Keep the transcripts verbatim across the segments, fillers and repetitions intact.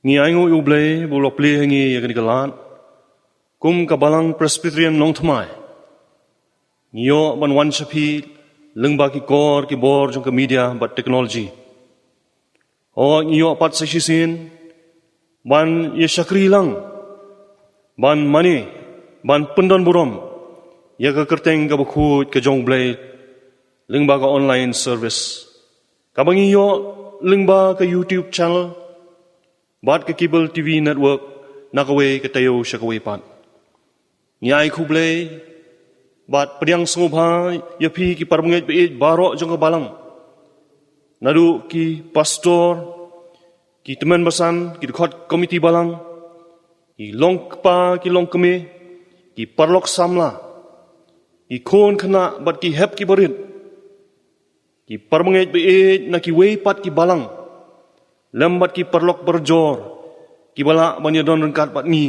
Ngi ainguh ïa U Blei ba u la plie ha ngi ïa kane ka lad kum ka Balang Presbyterian Nongthymmai. Ngi ïoh ban wan sha phi lyngba ki kor ki bor jong ka media bad technology. Hooid, ngi ïoh pat sa shisien ban ïa shakri lang, ban mane, ban pyndonburom ïa ka kyrteng kaba khuid ka jong U Blei lyngba ka online service, kaba ngi ïoh lyngba ka YouTube channel bad ka cable T V network na kawei ka taïew sha kawei pat. Ngi ai khublei bad pdiang sngewbha ïa phi ki parabangeit ba-ïeit baroh jong ka Balang, naduh ki pastor, ki tymmen basan, ki dkhot komiti Balang, ki longkpa ki longkmie, ki paralok samla, ki khun khynnah bad ki hep ki barit, ki parabangeit ba-ïeit na kiwei pat ki Balang, lem bad ki paralok barajor kiba lah ban ïadon ryngkat bad ngi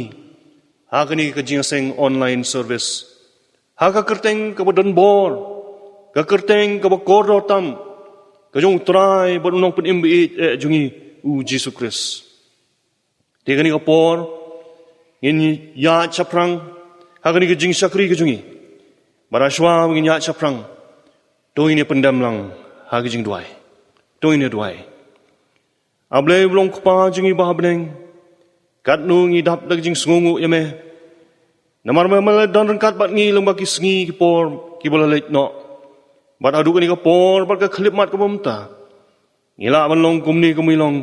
ha kane ka jingïaseng online service, ha ka kyrteng kaba donbor, ka kyrteng kaba kordor tam ka jong U Trai bad U Nongpynim ba-ïeit eh jong ngi, U Jisu Khrist. Te kane ka por ngin ïaid shaphrang ha kane ka jingshakri ka jong ngi. Bad shuwa ba ngin ïaid shaphrang, to ngin ïa pyndem lang ha ka jingduwai. To ngin ïa duwai. A Blei ba long Kpa jong ngi ba ha bneng, katno ngi dap da ka jingsngewnguh ïa me, namar me, me la don ryngkat bad ngi lyngba ki sngi ki por kiba la leit noh. Bad haduh kane ka por bad ka khyllipmat kaba mynta, ngi lah ban long kumne kumne long,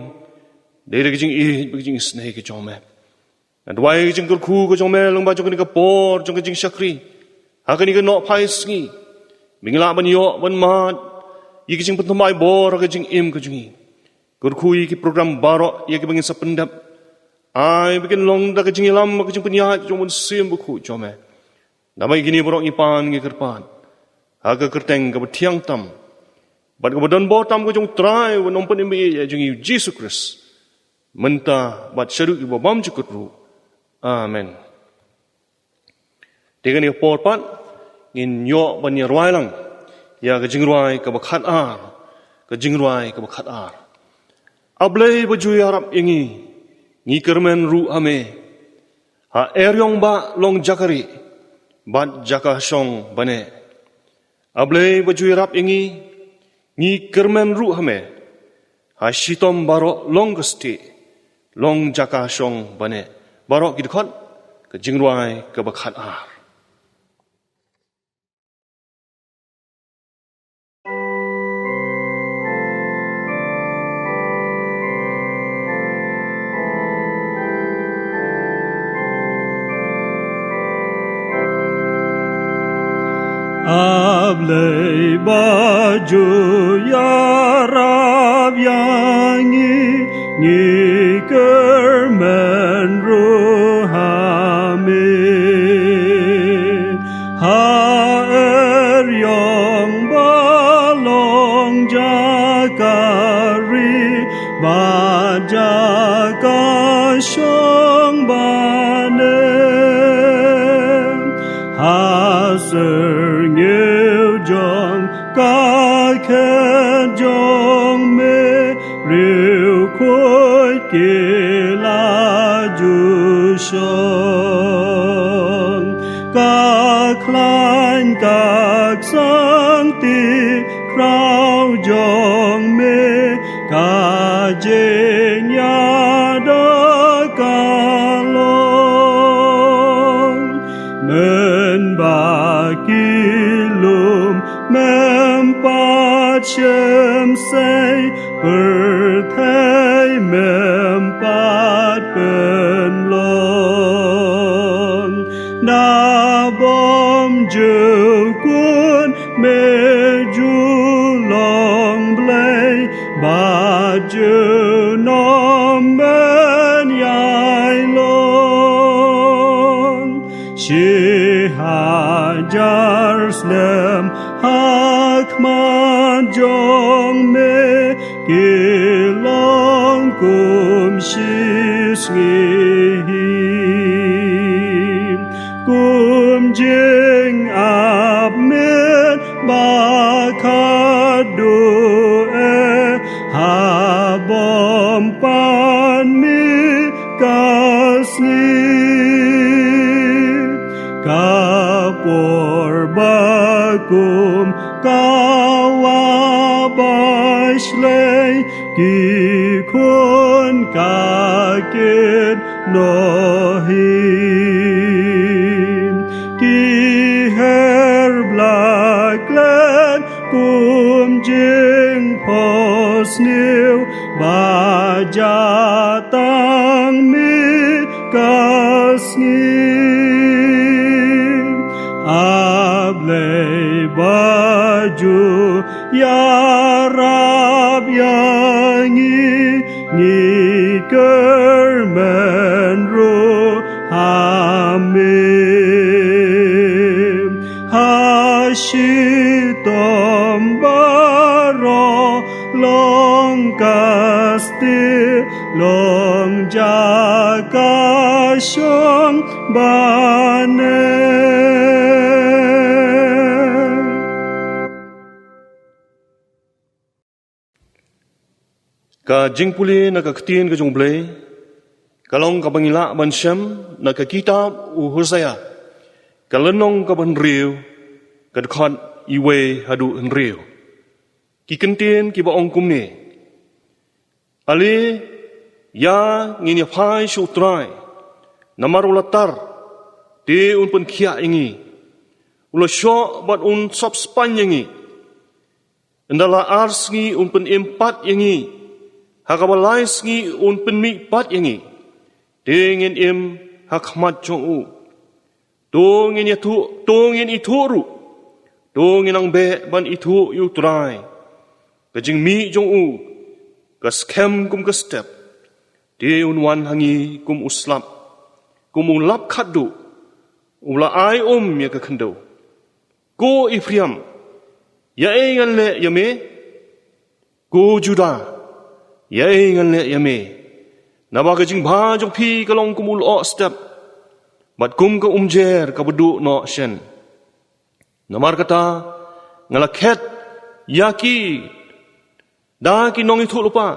dei da ka jingïeit bad ka jingisynei ka jong me. Nga duwai ka jingkyrkhu ka jong me lyngba jong kane ka por jong ka jingshakri ha kane ka nohphai sngi, ba ngi lah ban ïoh ban mad ïa ka jingpynthymmai bor ha ka jingim ka jong ngi. Kyrkhu ïa ki program baroh ïa kiba ngin sa pyndep, ai ba kin long da ka jingïalam bad ka jingpynïaid jong U Mynsiem Bakhuid jong me. Namar kine baroh ngi pan ngi kyrpad ha ka kyrteng kaba thiang tam bad kaba donbor tam ka jong U Trai bad U Nongpynim ba-ïeit eh jong ngi, U Jisu Khrist, mynta bad shaduh kiba bymjukut ruh. Amen. Te kane ka por pat ngin ïoh ban ïa rwai lang ïa ka jingrwai kaba khatar, ka jingrwai kaba khatar. A Blei ba ju ïarap ïa ngi, ngi kyrmen ruh ha me. Ha eriong bah long jaka rieh bad jaka shong ba neh. A Blei ba ju ïarap ïa ngi, ngi kyrmen ruh ha me. Ha shitom baroh long ka stieh, long jaka shong ba neh. Baroh ki dkhot, ka jingrwai kaba khatar. A Blei ba ju ïarap ïa ngi, ngi kyrmen ruh ha me. Ha eriong ba long jaka rieh bad jaka shong ba neh. Ha syrngiew jong ka khet jong me, riewkhuid ki la ju shong. Ka khlaiñ ka ksang ti khraw jong me, ka jingïada ka long. Mynba ki lum mem pat shym sei, pyrthei mem pat pynlong. Da bym ju khun me ju long Blei, bad junom men ïai long. Shi hajar snem ha khmat jong me, ki long kum shi sngi hi. Kum jingap miet ba khatduh eh, ha bym pan miet Por ba kum ka wa ba shlei ki khun ka kit noh hi. Ki her bla klet kum jingpos niu ba ja tang mi ka sngi. A Blei ba ju ïarap ïa ngi, ngi kyrmen ruh ha me. Ha shitom baroh long ka stieh, long ja ka shong bane. Ka jingpule na ka ktien ka jong U Blei ka long kaba ngi lah ban shem na ka kitab u Hosea, ka lynnong kaba hynriew, ka dkhot iwei haduh hynriew. Ki kyntien kiba ong kumne: Ale, ïa ngin ïa phai sha U Trai, namar u la tar, te un pynkhiah ïa ngi. U la shoh bad un sop spaiñ ïa ngi. Ynda la ar sngi un pynim pat ïa ngi, ha kaba lai sngi un pynmih pat ïa ngi. Te ngin im ha khmat jong u. To ngin ïathuh, to ngin ithuh ruh. To ngin nang beh ban ithuh ïa U Trai. Ka jingmih jong u ka skhem kum ka step. Te un wan ha ngi kum u slap, kum u lap khatduh, u la ai um ïa ka khyndew. Ko Ephraim, ïa ei ngan leh ïa me? Ko Judah, ïa ei ngan leh ïa me? Naba ka jingbha jong phi ka long kum u lyoh step, bad kum ka umjer kaba duh noh shen. Namar kata, nga la khet ïa ki da ki nongïathuhlypa.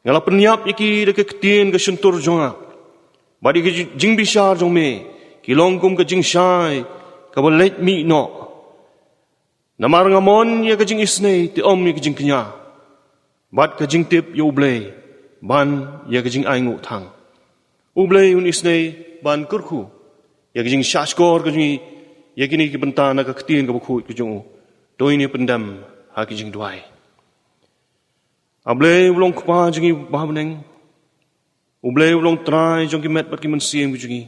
Nga la pynïap ïa ki da ka ktien ka shyntur jong nga, bad ïa ki jing-, jingbishar jong me ki long kum ka jingshai kaba leit mih noh. Namar nga mon ïa ka jingisynei, te ym ïa ka jingkñia, bad ka jingtip ïa U Blei, ban ïa ka jingainguh thang. U Blei un isynei ban kyrkhu ïa ka jingshahshkor ka jong ngi ïa kine ki bynta na ka ktien kaba khuid ka jong u. To ngin ïa pyndem ha ki jingduwai. A Blei u long Kpa jong ngi uba ha bneng. U Blei u long Trai jong ki met bad ki mynsiem ki jong ngi.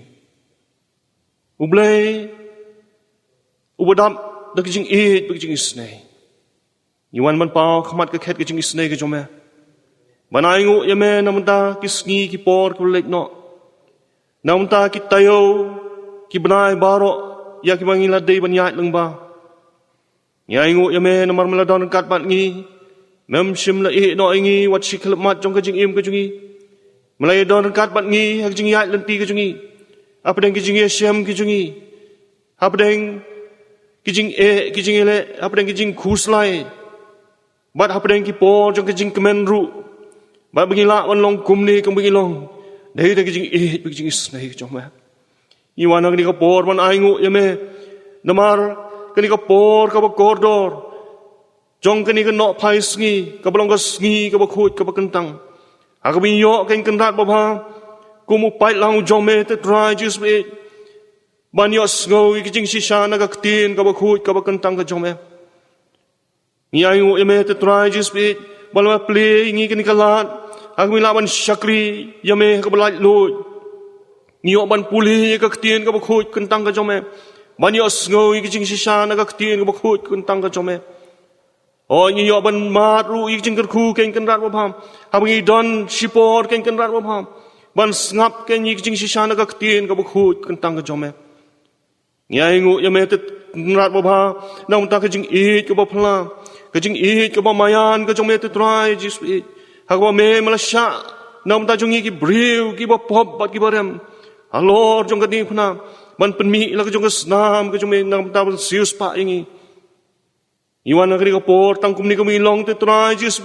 U Blei uba dap da ka jingïeit bad ka jingisynei. Ngi wan ban paw khmat ka khet ka jingisynei ka jong me, ban ainguh ïa me na bynta ki sngi ki por kiba leit noh, na bynta ki taïew ki bnai baroh ïa kiba ngi la dei ban ïaid lyngba. Ngi ainguh ïa me namar me la don ryngkat bad ngi. Mem shym la ïehnoh ïa ngi wat shi khyllipmat jong ka jingim ka jong ngi. Me la ïadon ryngkat bad ngi ha ka jingïaid lynti ka jong ngi, hapdeng ki jingïashem ki jong ngi, hapdeng ki jingeh ki jingïaleh, hapdeng ki jingkhuslai, bad hapdeng ki por jong ka jingkmen ruh. Bad ba ngi lah ban long kumne kumba ngi long, dei da ka jingïeit bad ka jingisynei ka jong me. Ngi wan ha kane ka por ban ainguh ïa me namar kane ka por kaba kordor jong kane ka nohphai sngi, kaba long ka sngi kaba khuid kaba kyntang, ha kaba ngi ïoh ka jingkynrad babha kum u paidlang u jong me, te Trai Jisu, ban ïohsngew ïa ka jingshisha na ka ktien kaba khuid kaba kyntang ka jong me. Ngi ainguh ïa me, te Trai Jisu, ba la plie ïa ngi kane ka lad ha kaba ngi lah ban shakri ïa me ha kaba laitluid. Ngi ïoh ban pule ïa ka ktien kaba khuid kyntang ka jong me, ban ïohsngew ïa ka jingshisha na ka ktien kaba khuid kyntang ka jong me. O, ngi ïoh ban mad ruh ïa ka jingkyrkhu ka jingkynrad babha, haba ngi don shipor ka jingkynrad babha, ban sngap ka jing, ïa ka jingshisha na ka ktien kaba khuid kyntang ka jong me. Ngi ainguh ïa me, te Trai babha, na bynta ka jingïeit kaba phylla, ka jingïeit kaba maïan ka jong me, te Trai Jisu, ha kaba me, me la shah na bynta jong ngi ki briew kiba pop bad kiba rem halor jong ka diengphna, ban pynmih la ka jong ka snam ka jong me na bynta ban siewspah ïa ngi. Ngi wan ha kane ka por tang kumne kumba ngi long, te Trai Jisu,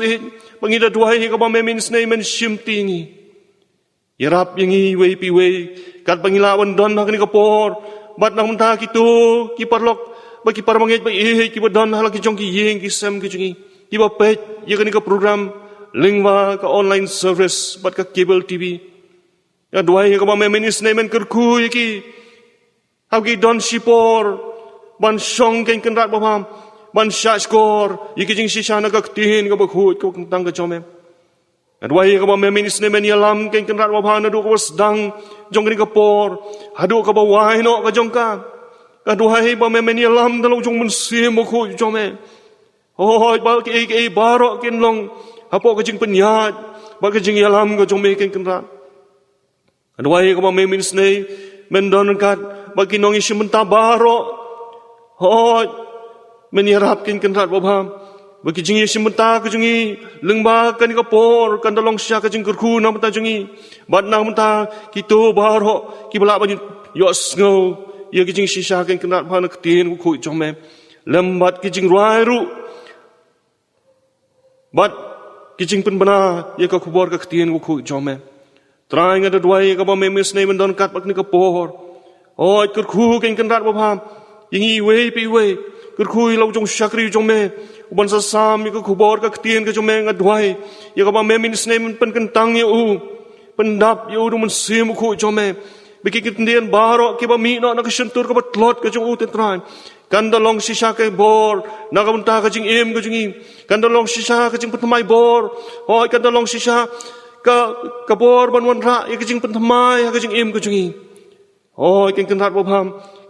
ba ngi da duwai ha kaba me, men isynei, men shimti ïa ngi. Ïarap ïa ngi iwei pa iwei katba ngi lah ban don ha kane ka por Bad na ka bynta kito ki paralok bad ki parabangeit ba ïeit kiba don ha la ki jong ki ïing ki sem ki jong ngi, kiba peit ïa kane ka program lyngba ka online service bad ka cable T V. Nga duwai ïa kaba me men isynei men kyrkhu ïa ki, haba ki don shipor ban shong, ko Kynrad babha, ban shah shkor ïa ki jingshisha na ka ktien kaba khuid kaba kyntang ka jong me. Nga duwai ïa kaba me men isynei men ïalam, ko Kynrad babha, naduh kaba sdang jong kane ka por haduh kaba wai noh ka jong ka. Nga duwai ba me men ïalam da la u jong u Mynsiem Bakhuid jong me. Hooid, ba kiei kiei baroh kin long hapoh ka jingpynïaid bad ka jingïalam ka jong me, ko Kynrad. Nga duwai ïa kaba me men isynei men don ryngkat bad ki nongïashim bynta baroh. Hooid, men ïarap, ko Kynrad babha, ba ki jingïashim bynta ka jong ngi lyngba kane ka por kan da long shisha ka jingkyrkhu na ka bynta jong ngi bad na ka bynta kito baroh kiba lah ban ïohsngew ïa ki jingshisha, ko Kynrad babha, na ka ktien kaba khuid jong me, lem bad ki jingrwai ruh bad ki jingpynbna ïa ka khubor ka ktien kaba khuid jong me. Trai, nga da duwai ïa kaba me men isynei men don ryngkat bad kane ka por. Hooid, kyrkhu, ko Kynrad babha, ïa ngi iwei pa iwei. Kyrkhu ïa la u jong u shakri jong me uban sa sam ïa ka khubor ka ktien ka jong me. Nga duwai ïa kaba me men isynei men pynkyntang ïa u, pyndap ïa u da u Mynsiem Bakhuid jong me, ba ki kyntien baroh kiba mih noh na ka shyntur kaba tlot ka jong u, te Trai, kan da long shisha ka bor na ka bynta ka jingim ka jong ngi. Kan da long shisha ka jingpynthymmai bor. Hooid, kan da long shisha ka, ka bor ban wanrah ïa ka jingpynthymmai ha ka jingim ka jong ngi. Hooid, ko Kynrad babha,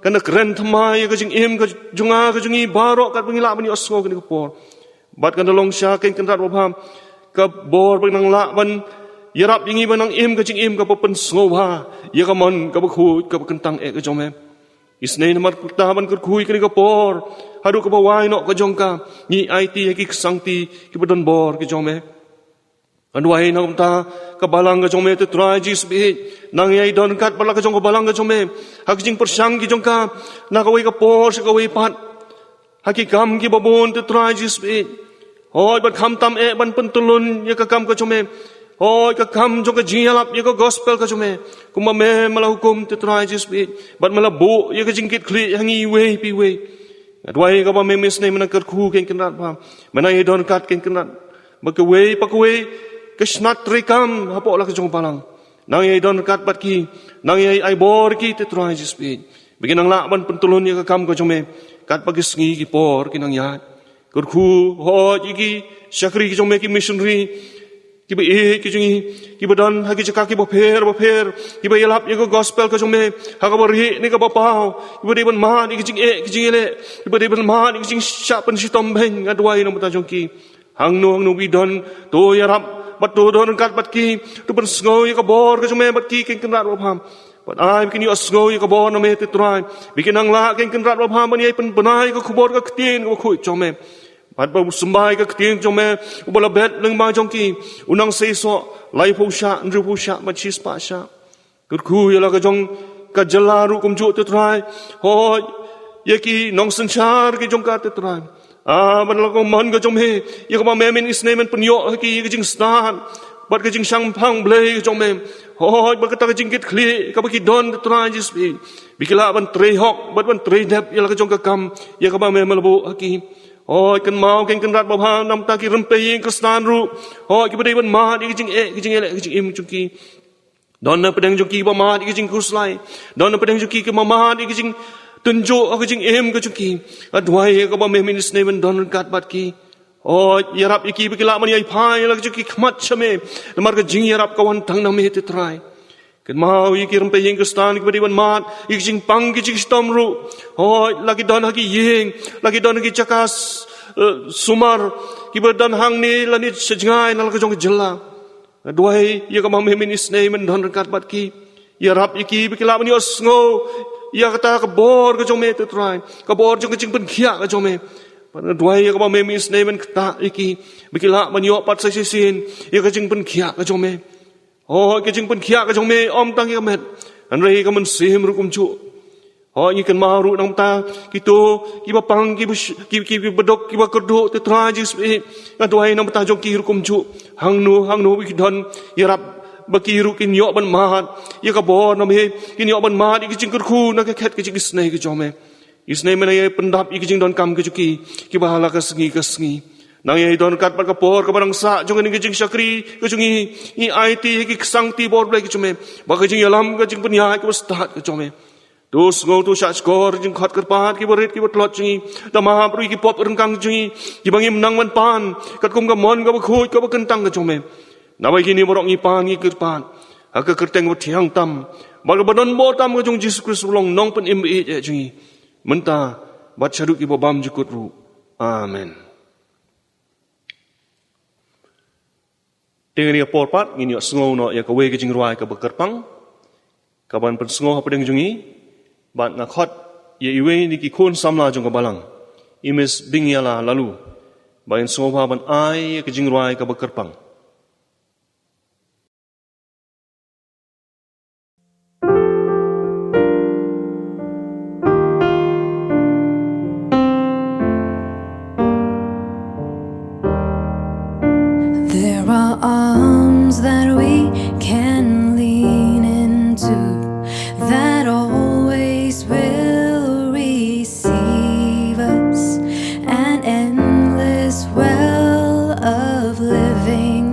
kan da kren thymmai ïa ka jingim ka jong nga ka jong ngi baroh katba ngi lah ban ïohsngew kane ka por. Bad kan da long shisha, ko Kynrad babha, ka bor ba nang lah ban ïarap ïa ngi ba nang im ka jingim kaba pynsngewbha ïa ka mon kaba khuid kaba kyntang eh ka jong me. Isynei namar kata ban kyrkhu ïa kane ka por haduh kaba wai noh ka jong ka, ngi aiti ha ki ksangti kiba don bor ki jong me. Nga duwai na ka bynta ka balang ka jong me, te Trai Jisu baieit. Nang ïai don ryngkat bad la ka jong ka balang ka jong me ha ka jingpyrshang ka jong ka na kawei ka por sha kawei pat, ha ki kam kiba bun, te Trai Jisu baieit. Hooid, bad khamtam eh ban pyntylun ïa ka kam ka jong me. Hooid, ka kam jong ka jingïalap ïa ka gospel ka jong me, kumba me me la hukum, te Trai Jisu baieit, bad me la buh ïa ka jingkitkhlieh ha ngi iwei pa iwei. Nga duwai ïa kaba me men isynei men nang kyrkhu, ko Kynrad babha, men nang ïai don ryngkat, ko Kynrad, bad kawei pa kawei ka shnat treikam hapoh la ka jong ka balang. Nang ïai don ryngkat bad ki, nang ïai ai bor ïa ki, te Trai Jisu baieit, ba ki nang lah ban pyntylun ïa ka kam ka jong me katba ki sngi ki por ki nang ïaid. Kyrkhu, hooid, ïa ki shakri ki jong me, ki missionary kiba ïeit ki jong ngi, kiba don ha ki jaka kiba pher bapher, kiba ïalap ïa ka gospel ka jong me ha kaba rieh ne kaba paw, kiba dei ban mad ïa ki jingeh ki jingïaleh, kiba dei ban mad ïa ki jingshah pynshitom beiñ. Nga duwai na ka bynta jong ki, hangno hangno ba ki don, to ïarap bad to don ryngkat bad ki, to pynsngew ïa ka bor ka jong me bad ki, ko Kynrad babha. Bad ai ba kin ïohsngew ïa ka bor na me, te Trai, ba kin nang lah, ko Kynrad babha, ban ïai pynbna ïa ka khubor ka ktien kaba khuid jong me. Bad ba u symbai ka ktien jong me uba la bet lyngba jong ki u nang seisoh laiphew shah, hynriewphew shah bad shispah shah. Kyrkhu ïa la ka jong ka jylla ruh kumjuh, te Trai. Hooid, ïa ki nongsynshar ki jong ka, te Trai. Ah, ban la ka mon ka jong me, ïa kaba me men isynei men pynïoh ha ki ïa ka jingstad bad ka jingshangphang Blei ka jong me. Hooid, bad kata ka jingkitkhlieh kaba ki don, te Trai Jisu baieit, ba ki lah ban trei hok bad ban trei dep ïa la ka jong ka kam ïa kaba me me la buh ha ki. Hooid, kynmaw, ko Kynrad babha, na ka bynta ki rympei ïing Khristan ruh, hooid, kiba dei ban mad ïa ki jingeh ki jingïaleh ki jingim jong ki. Don na pdeng jong ki kiba mad ïa ki jingkhuslai. Don na pdeng jong ki kiba mad ïa ki jingtynjuh ha ka jingim ka jong ki. Nga duwai ïa kaba me men isynei men don ryngkat bad ki. Hooid, ïarap ïa ki ba ki lah ban ïai phai la ka jong ki khmat sha me, namar ka jingïarap ka wan tang na me, te Trai. Kynmaw ïa ki rympei ïing Khristan kiba dei ban mad ïa ki jingpang ki jingshitom ruh. Hooid, la ki don ha ki ïing, la ki don ha ki jaka s-, eh, sumar, kiba don hangne lane sha jngai na la ka jong ka jylla. Nga duwai ïa kaba me men isynei men don ryngkat bad ki. Ïarap ïa ki ba ki lah ban ïohsngew ïa kata ka bor ka jong me, te Trai, ka bor jong ka jingpynkhiah ka jong me. Bad nga duwai ïa kaba me men isynei men ktah ïa ki ba ki lah ban ïoh pat sa shisien ïa ka jingpynkhiah ka jong me. Hooid, ka jingpynkhiah ka jong me ym tang ïa ka met, hynrei ïa ka mynsiem ruh kumjuh. Hooid, ngi kynmaw ruh na ka bynta kito kiba pang, kiba sh-, ki, ki, kiba duk, kiba kyrduh, te Trai Jisu baieit. Nga duwai na ka bynta jong ki ruh kumjuh, hangno hangno ba ki don, ïarap Ba ki ruh kin ïoh ban mad ïa ka bor na me, kin ïoh ban mad ïa ki jingkyrkhu na ka khet ka jingisnei ka jong me. Isnei me nang ïa pyndap ïa ki jingdonkam ka jong ki, kiba ha la ka sngi ka sngi. Nang ïa don ryngkat bad ka por kaba dang sah jong kane ka jingshakri ka jong ngi, ngi aiti ïa ki ksangti bor Blei ka jong me, ba ka jingïalam ka jingpynïaid kaba stad ka jong me. To sngew, to shahshkor jingkhot kyrpad kiba rit kiba tlot jong ngi. To map ruh ïa ki pop ryngkang jong ngi, kiba ngim nang ban pan katkum ka mon kaba khuid kaba kyntang ka jong me. Naba ïa kine baroh ngi pan ngi kyrpad ha ka kyrteng ba thiang tam bad kaba donbor tam ka jong Jisu Khrist, u long Nongpynim ba ïeit jong ngi, mynta bad shaduh kiba bymjukut ruh. Amen. Te ngi ïa por pat ngin ïoh sngew noh ïa kawei ka jingrwai kaba kyrpang kaban pynsngew hapdeng jong ngi, bad nga khot ïa iwei na ki khun samla jong ka balang, i Miss Bingiala Laloo, ba in sngewbha ban ai ïa ka jingrwai kaba kyrpang. There are arms that we can lean into that always will receive us, an endless well of living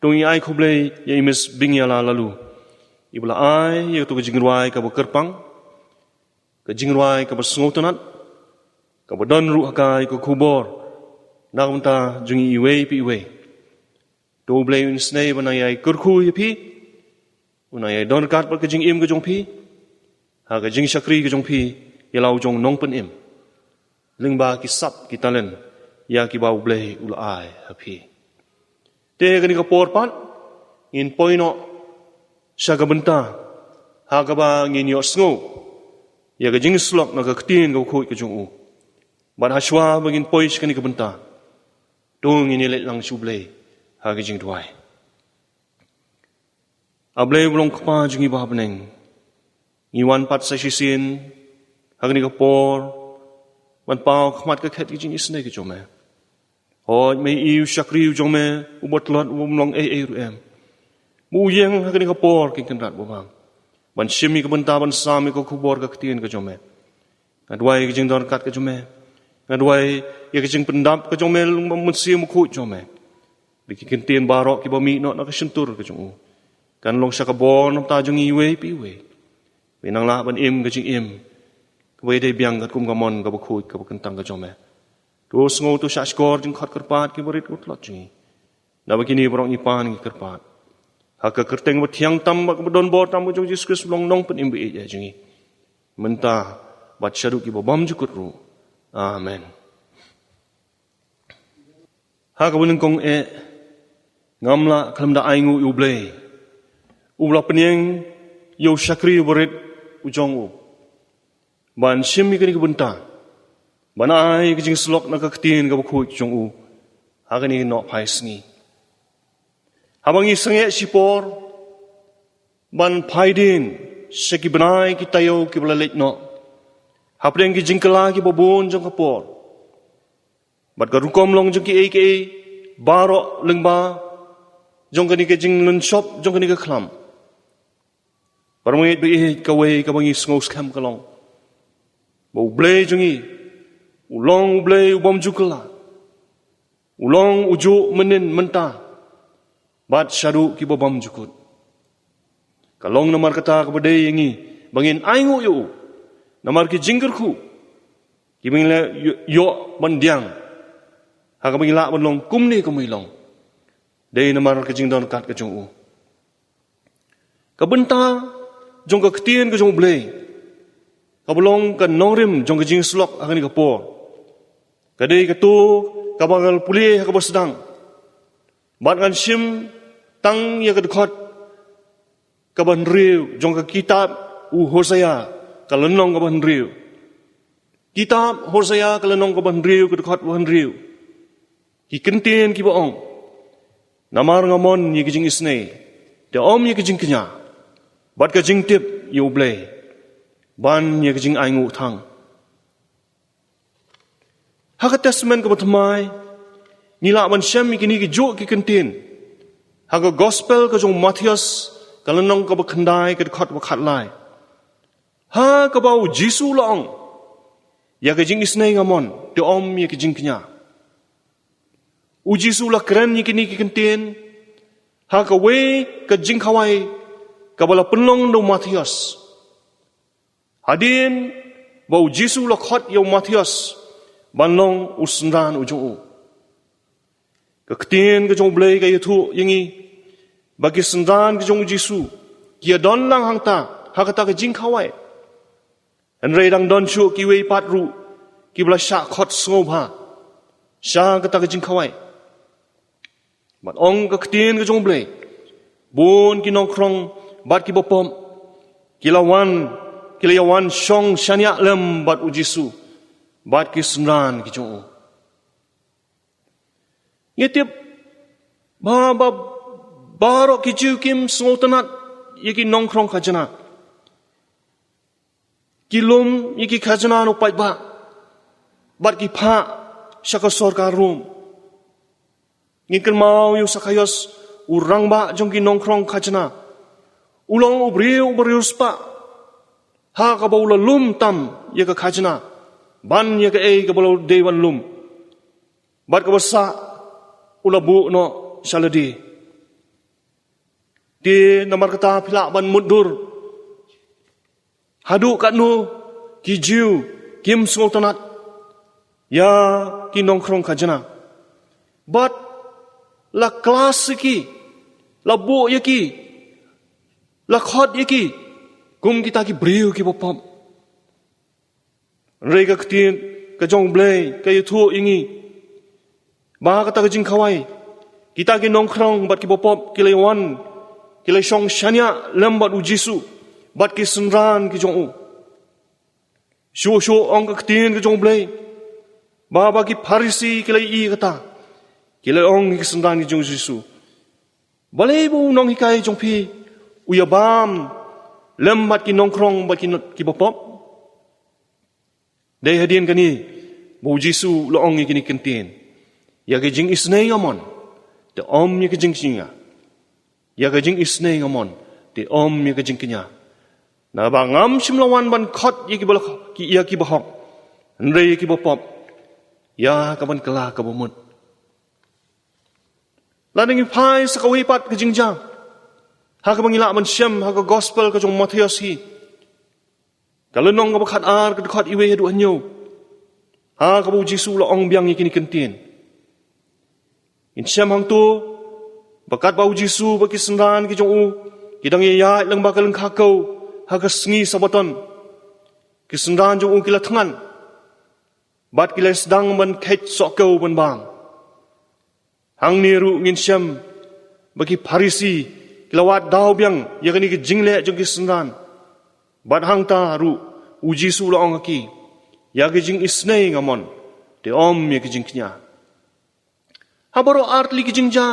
To ngi ai khublei ïa i Miss Bingïala Laloo, iba la ai ïa kato ka jingrwai kaba kyrpang, ka jingrwai kaba sngewtynnat, kaba don ruh ha ka ïa ka khubor na ka bynta jong ngi iwei pa iwei. To U Blei un isynei ban nang ïai kyrkhu ïa phi, un nang ïai don ryngkat bad ka jingim ka jong phi ha ka jingshakri ka jong phi ïa la u jong nongpynim, lyngba ki sap ki talent ïa kiba U Blei u la ai ha phi. Te kane ka por pat ngin poi noh sha ka bynta ha kaba ngin ïohsngew ïa ka jingsyllok na ka Ktien kaba khuid ka jong U. Bad ha shuwa ba ngin poi sha kane ka bynta, to ngin ïaleit lang sha U Blei ha ka jingduwai. A Blei ba long Kpa jong ngi ba ha bneng, ngi wan pat sa shisien ha kane ka por ban paw khmat ka khet ka jingisynei ka jong me. Hooid, me i u shakri u jong me uba tlot, uba ym long ei ei ruh em, ba u ïeng ha kane ka por, Kynrad ba bang, ban shim ïa ka bynta, ban sam ïa ka khubor ka Ktien ka jong me. Nga duwai ka jingdon ryngkat ka jong me. Nga duwai ïa ka jingpyndap ka jong me lyngba u Mynsiem Bakhuid jong me, ba ki ktien baroh kiba mih noh na ka shyntur ka jong U kan long sha ka bor na ka bynta jong ngi iwei pa iwei, ba ngin nang lah ban im ka jingim kaba ïadei biang katkum ka mon kaba khuid kaba kyntang ka jong me. To sngew, to shahshkor jingkhot kyrpad ki barit ki batlot jong ngi, naba kine baroh ngi pan ngi kyrpad ha ka kyrteng ba thiang tam bad kaba don bor tam ka jong U Jisu Khrist, ba long Nongpynim ba ïeit jong ngi, mynta bad shaduh kiba bymjukut ruh. Amen. Ha kaba nyngkong eh, ngam lah khlem da ainguh ïa U Blei, uba la pynïeng ïa u shakri uba rit u jong U ban shim ïa kane ka bynta, ban ai ka jingsyllok na ka Ktien kaba khuid jong U ha kane ka nohphai sngi. Haba ngi sangeh shipor ban phai dien sha ki bnai ki taïew kiba la leit noh, hapdeng ki jingkylla kiba bun jong ka por, bad ka rukom long jong kiei kiei baroh lyngba jong kane ka jinglynshop jong kane ka khlam, para bangeit ba ïeit, kawei kaba ngi sngew skhem ka long ba U Blei jong ngi u long U Blei u bymjukut, u long ujuh mynnin mynta bad shaduh kiba bymjukut. Ka long namar kata kaba dei ïa ngi ba ngin ainguh ïa U, namar ki jingkyrkhu kiba ngi la ïoh, ïoh ban pdiang ha kaba ngi lah ban long kumne kumba ngi long, dei namar ka jingdon ryngkat ka jong U. Ka bynta jong ka Ktien ka jong U Blei, kaba long ka nongrim jong ka jingsyllok ha kane ka por, ka dei kato kaba ngan pule ha kaba sdang, bad ngan shim tang ïa ka dkhot kaba hynriew jong ka kitab u Hosea, ka lynnong kaba hynriew. Kitab Hosea, ka lynnong kaba hynriew, ka dkhot ba hynriew. Ki ktien kiba ong: Namar nga mon ïa ka jingisynei, te ym ïa ka jingkñia, bad ka jingtip ïa U Blei, ban ïa ka jingainguh thang. Ha ka Testament kaba Thymmai, ngi lah ban shem ïa kine kijuh ki ktien ha ka Gospel ka jong u Mathaios, ka lynnong kaba khyndai, ka dkhot ba khatlai, ha kaba U Jisu u la ong: Ïa ka jingisynei nga mon, te ym ïa ka jingkñia. U Jisu u la kren ïa kine ki ktien ha kawei ka jingkhawai kaba la pynlong da u Mathaios. Hadien ba U Jisu u la khot ïa u Mathaios ban long u synran u jong U, ka Ktien ka jong U Blei ka ïathuh ïa ngi ba ki synran ka jong U Jisu ki ïadon lang hangta ha kata ka jingkhawai. Hynrei dang don shuh kiwei pat ruh kiba la shah khot sngewbha sha kata ka jingkhawai. Bad ong ka Ktien ka jong U Blei, bun ki nongkhrong bad kiba pop ki la wan, ki la ïawan shong shaniah lem bad U Jisu bad ki synran ki jong U. Ngi tip ba, ba, baroh ki Jiw kim sngewtynnat ïa ki nongkhrong khajna. Ki lum ïa ki khajna na u paidbah bad ki phah sha ka sorkar Rom. Ngin kynmaw ïa u Sakhaios, u rangbah jong ki nongkhrong khajna. U long u briew uba riewspah, ha kaba u la lum tam ïa ka khajna ban ïa kaei kaba u la dei ban lum. Bad kaba sah u la buh noh sha lade. Te namar kata phi lah ban mutdur haduh katno ki Jiw kim sngewtynnat ïa ki nongkhrong khajna. Bad la klas ïa ki, la buh ïa ki, la khot ïa ki kum kita ki briew kiba pop. Hynrei ka ktien ka jong U Blei ka ïathuh ïa ngi ba ha kata ka jingkhawai, kita ki nongkhrong bad kiba pop ki la wan, ki la shong shaniah lem bad U Jisu bad ki synran ki jong u. Shuh shuh ong ka ktien ka jong U Blei ba haba ki Pharisi ki la ïohi kata, ki la ong ïa ki synran ki jong U Jisu, "Balei ba u nonghikai jong phi u ïabam lem bad ki nongkhrong bad ki no-, kiba pop?" Dei hadien kane ba U Jisu u la ong ïa kine ki kyntien, "Ïa ka jingisynei nga mon, te ym ïa ka jingkñia. Ïa ka jingisynei nga mon, te ym ïa ka jingkñia. Naba ngam shym la wan ban khot ïa kiba la, ki, ïa kiba hok, hynrei ïa kiba pop ïa ka ban kylla kaba mut." Lada ngi phai sa kawei pat ka jingjia ha kaba ngi lah ban shem ha ka gospel ka jong u Mathaios hi, ka lynnong kaba khatar, ka dkhot iwei haduh hynñiew, ha kaba U Jisu u la ong biang ïa kine ki kyntien. Ngin shem hangto ba katba U Jisu bad ki synran ki jong u ki dang ïaid lyngba ka lyngkha kew ha ka sngi Sabbaton, ki synran jong u ki la thngan bad ki la sdang ban kheit sohkew ban bang. Hangne ruh ngin shem ba ki Pharisi ki la wad daw biang ïa kane ka jingleh jong ki synran. Bad hangta ruh U Jisu u la ong ha ki, "Ïa ka jingisynei nga mon, te ym ïa ka jingkñia." Ha baroh ar tylli ki jingjia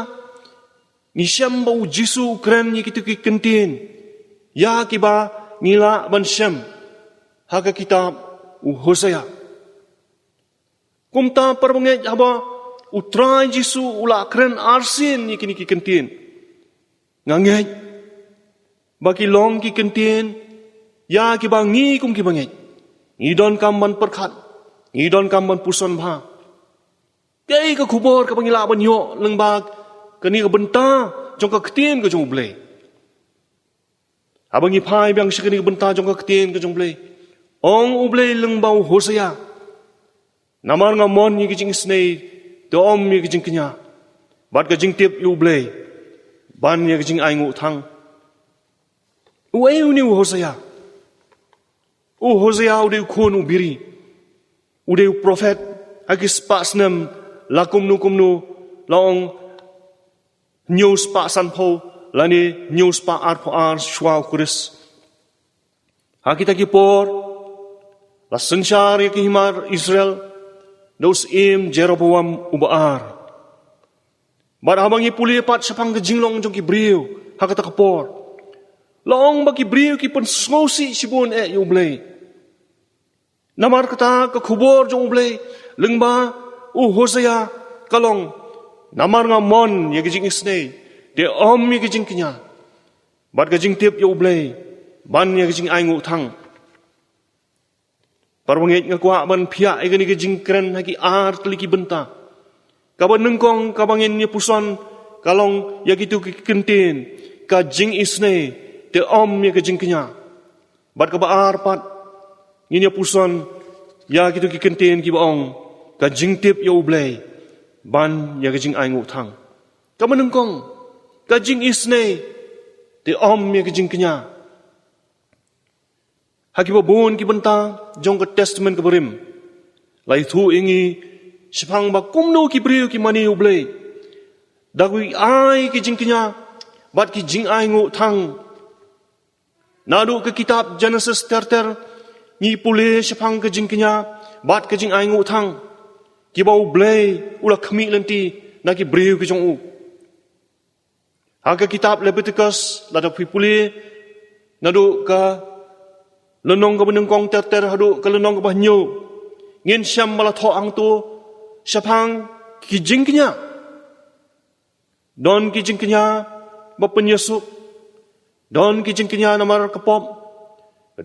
ngi shem ba U Jisu u kren ïa kito ki kyntien ïa kiba ngi lah ban shem ha ka kitab u Hosea. Kumta para bangeit, haba U Trai Jisu u la kren arsien ïa kine ki kyntien, nga ngeit ba ki long ki kyntien ïa kiba ngi kum ki bangeit ngi donkam ban pyrkhat, ngi donkam ban puson bha. Kaei ka khubor kaba ngi lah ban ïoh lyngba kane ka bynta jong ka ktien ka jong U Blei? Haba ngi phai biang sha kane ka bynta jong ka ktien ka jong U Blei, ong U Blei lyngba u Hosea, "Namar nga mon ïa ka jingisynei, te ym ïa ka jingkñia, bad ka jingtip ïa U Blei, ban ïa ka jingainguh thang." Uei une u Hosea? U Hosea u dei u khun u Biri. U dei u prophet ha ki spah snem la kumno kumno, la ong hynñiew spah sanphew lane hynñiew spah arphew ar shuwa u Khrist. Ha kita ki por la synshar ïa ki hima Israel da u syiem Jeroboam uba ar. Bad haba ngi pule pat shaphang ka jinglong jong ki briew ha kata ka por, la ong ba ki briew ki pynsngewsih shibun eh ïa U Blei. Namar kata ka khubor jong U Blei lyngba u Hosea ka long, "Namar nga mon ïa ka jingisynei, te ym ïa ka jingkñia, bad ka jingtip ïa U Blei, ban ïa ka jingainguh thang." Para bangeit, nga kwah ban phiah ïa kane ka jingkren ha ki ar tylli ki bynta. Kaba nyngkong kaba ngin ïa puson ka long ïa kito ki kyntien, ka jingisynei, te ym ïa ka jingkñia. Bad kaba ar pat ngin ïa puson ïa kito ki kyntien kiba ong, ka jingtip ïa U Blei, ban ïa ka jingainguh thang. Kaba nyngkong, ka jingisynei, te ym ïa ka jingkñia. Ha kiba bun ki bynta jong ka Testament kaba rim, la ïathuh ïa ngi shaphang ba kumno ki briew ki mane U Blei, da ki ai ki jingkñia bad ki jingainguh thang. Naduh ka kitab Genesis ter ter ngi pule shaphang ka jingkñia bad ka jingainguh thang kiba U Blei u la khmih lynti na ki briew ki jong u. Ha ka kitab Leviticus, lada phi pule naduh ka lynnong kaba nyngkong ter ter haduh ka lynnong kaba hynñiew, ngin shem ba la thoh hangto shaphang ki jingkñia. Don ki jingkñia ba pynïasuk, don ki jingkñia namar ka pop,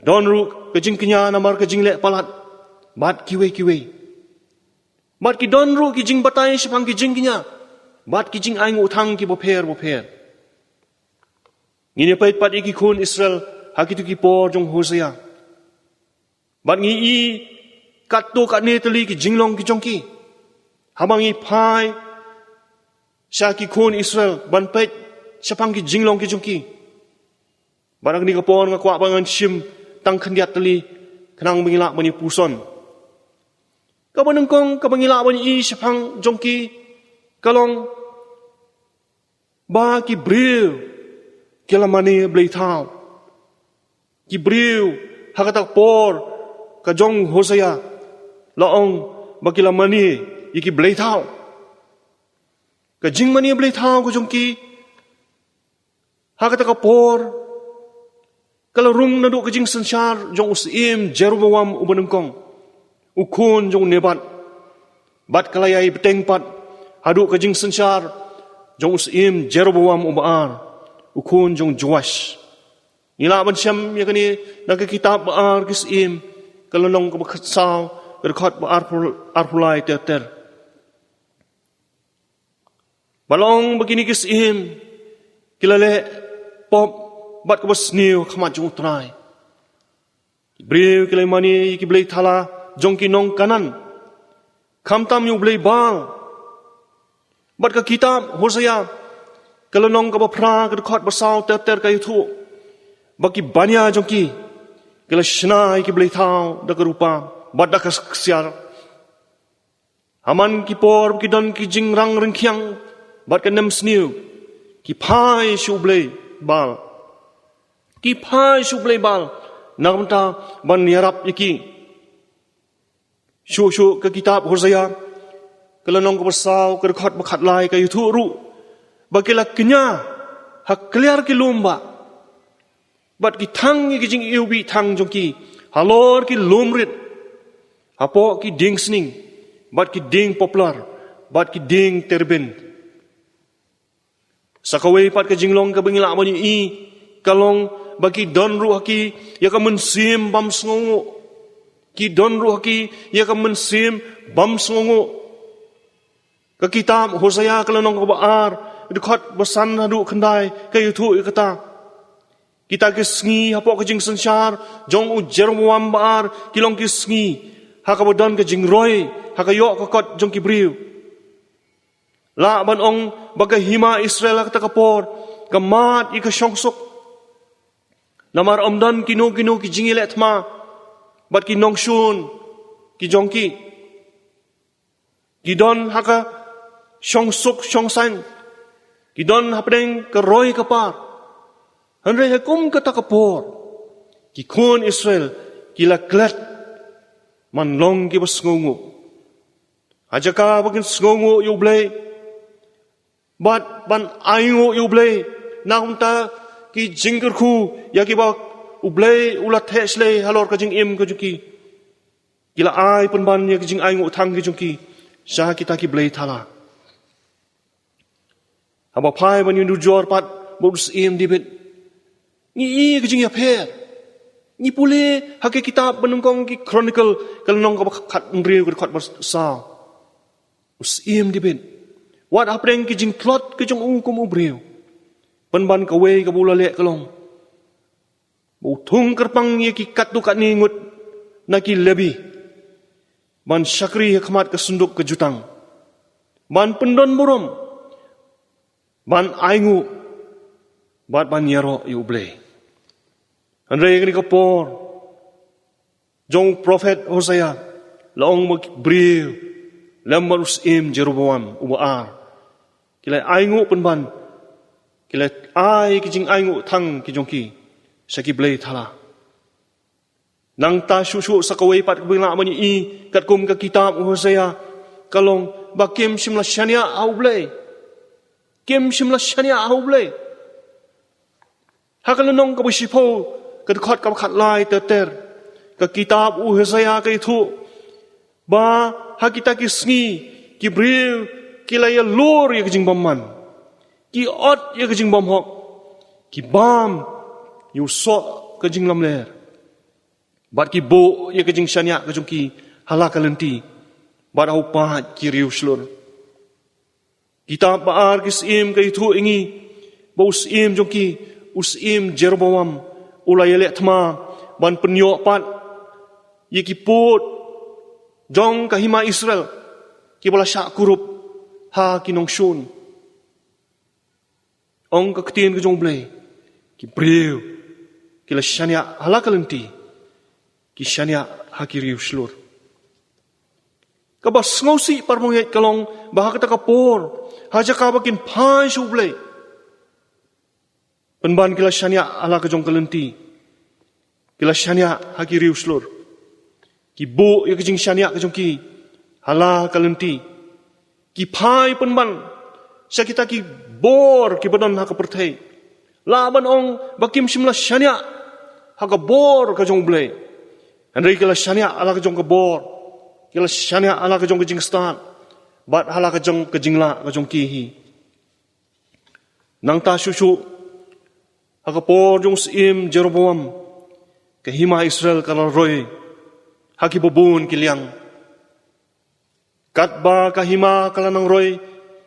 don ruh ka jingkñia namar ka jingleh palat, bad kiwei kiwei. Bad ki don ruh ki jingbatai shaphang ki jingkñia bad ki jingainguh thang kiba pher ba pher. Ngin ïa peit pat ïa ki khun Israel ha kito ki por jong Hosea. Bad ngi i katto katne tylli ki jinglong ki jong ki. Haba ngi phai sha ki khun Israel ban peit shaphang ki jinglong ki jong ki. Bad ha kane ka por nga kwah ba ngan shim tang khyndiat tylli khnang ba ngi lah ban ïa puson. Kaba nyngkong kaba ngi lah ban ïa i shaphang jong ki ka long ba ki briew ki la mane blei thaw. Ki briew ha kata ka por ka jong Hosea la ong ba ki la mane ïa ki blei thaw. Ka jingmane blei thaw ka jong ki ha kata ka por ka la rung naduh ka jingsynshar jong u syiem Jeroboam uba nyngkong, u khun jong u Nebat. Bad ka la ïai bteng pat haduh ka jingsynshar jong u syiem Jeroboam uba ar, u khun jong u Joash. Ngi lah ban shem ïa kane na ka kitab Ba Ar ki Syiem, ka lynnong kaba khatsaw, ka dkhot ba arphew, arphew lai ter ter. Ba la ong ba kine ki syiem ki la leh pop bad kaba sniew ha khmat jong U Trai. Ki briew ki la mane ïa ki blei thala jong ki nong Kanaan, khamtam ïa u blei Baal. Bad ka kitab Hosea ka lynnong kaba phra, ka dkhot ba saw ter ter ka ïathuh ba ki bania jong ki ki la shna ïa ki blei thaw da ka rupa bad da ka ksiar. Ha man ki por ba ki don ki jingrang ryngkhiang bad ka nemsniew, ki phai sha u blei Baal. Ki phai sha u blei Baal na ka bynta ban ïarap ïa ki. Shuh shuh ka kitab Hosea ka lynnong kaba saw, ka dkhot ba khatlai ka ïathuh ruh ba ki la kñia ha kliar ki lum bah bad ki thang ïa ki jingiwbih thang jong ki halor ki lum rit, hapoh ki dieng sning bad ki dieng poplar bad ki dieng terebinth. Sa kawei pat ka jinglong kaba ngi lah ban ïohi ka long ba ki don ruh ha ki ïa ka mynsiem bym sngewnguh. Ki don ruh ha ki ïa ka mynsiem bym sngewnguh. Ka kitab Hosea ka lynnong kaba ar, dkhot ba san haduh khyndai ka ïathuh ïa kata. Kita ki sngi hapoh ka jingsynshar jong u Jeroboam ba ar ki long ki sngi ha kaba don ka jingroi ha ka ïoh ka kot jong ki briew. Lah ban ong ba ka hima Israel ha kata ka por ka mad ïa ka shongsuk. Namar ym don kino kino ki jingïaleh thma bad ki nongshun ki jong ki. Ki don ha ka shongsuk shongsaiñ. Ki don hapdeng ka roi ka par. Hynrei ha kum kata ka por ki khun Israel ki la klet ban long kiba sngewnguh. Ha jaka ba kin sngewnguh ïa U Blei bad ban ainguh ïa U Blei na ka bynta ki jingkyrkhu ïa kiba U Blei u la theh shlei halor ka jingim ka jong ki, ki la ai pynban ïa ki jingainguh thang ki jong ki sha kita ki blei thala. Haba phai ban ïanujor pat bad u syiem David, ngi i ka jingïapher. Ngi pule ha ka kitab ba nyngkong ki Chronicle ka lynnong kaba khathynriew, ka dkhot ba saw. U syiem David, wat hapdeng ki jingtlot ki jong u kum u briew, pynban kawei kaba u la leh ka long ba u thung kyrpang ïa ki katto katne ngut na ki Lebi ban shakri ha khmat ka synduk ka jutang, ban pyndon burom, ban ainguh bad ban ïaroh ïa U Blei. Hynrei ha kane ka por jong u prophet Hosea la ong ba ki briew lem bad u syiem Jeroboam uba ar ki la ainguh pynban, ki la ai ki jingainguh thang ki jong ki sha ki blei thala. Nangta shuh shuh sa kawei pat kaba ngi lah ban ïohi katkum ka kitab u Hosea ka long ba kim shym la shaniah ha U Blei. Kim shym la shaniah ha U Blei. Ha ka lynnong kaba shiphew, ka dkhot kaba khatlai ter ter, ka kitab u Hosea ka ïathuh ba ha kita ki sngi ki briew ki la ïalur ïa ka jingbymman, ki ot ïa ka jingbymhok, ki bam ïa u soh ka jinglamler, bad ki buh ïa ka jingshaniah ka jong ki ha la ka lynti bad ha u paid ki riewshlur. Kitab Ba Ar Ki Syiem ka ïathuh ïa ngi ba u syiem jong ki U Syiem Jeroboam u la ïaleh thma ban pynïoh pat ïa ki pud jong ka hima Israel kiba la shah kurup ha ki nongshun. Ong ka ktien ka jong U Blei, ki briew ki la shaniah ha la ka lynti, ki shaniah ha ki riewshlur. Kaba sngewsih parmong ïaid ka long ba ha kata ka por, ha jaka ba kin phai sha U Blei, pynban ki la shaniah ha la ka jong ka lynti, ki la shaniah ha ki riewshlur. Ki buh ïa ka jingshaniah ka jong ki ha la ka lynti. Ki phai pynban sha kita ki bor kiba don ha ka pyrthei. Lah ban ong ba kim shym la shaniah ha ka bor ka jong U Blei. Hynrei ki la shaniah ha la ka jong ka bor, ki la shaniah ha la ka jong ka jingstad, bad ha la ka jong ka jinglah ka jong ki hi. Nangta shuh shuh, ha ka por jong u Syiem Jeroboam, ka hima Israel ka la roi ha kiba bun ki liang. Katba ka hima ka la nang roi,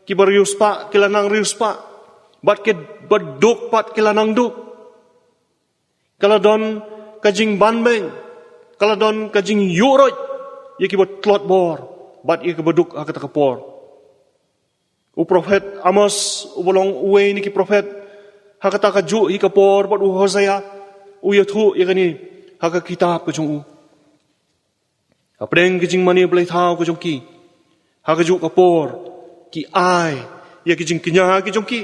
kiba riewspah ki la nang riewspah, bad kiba duk pat ki la nang duk. Ka la don ka jingbanbeiñ, ka la don ka jingïuhroit ïa kiba tlot bor bad ïa kiba duk ha kata ka por. U prophet Amos, uba long uwei na ki prophet ha kata kajuh hi ka por, bad u Hosea, u ïathuh ïa kane ha ka kitab ka jong u. Hapdeng ka jingmane bleithaw ka jong ki ha kajuh ka por, ki ai ïa ki jingkñia ki jong ki.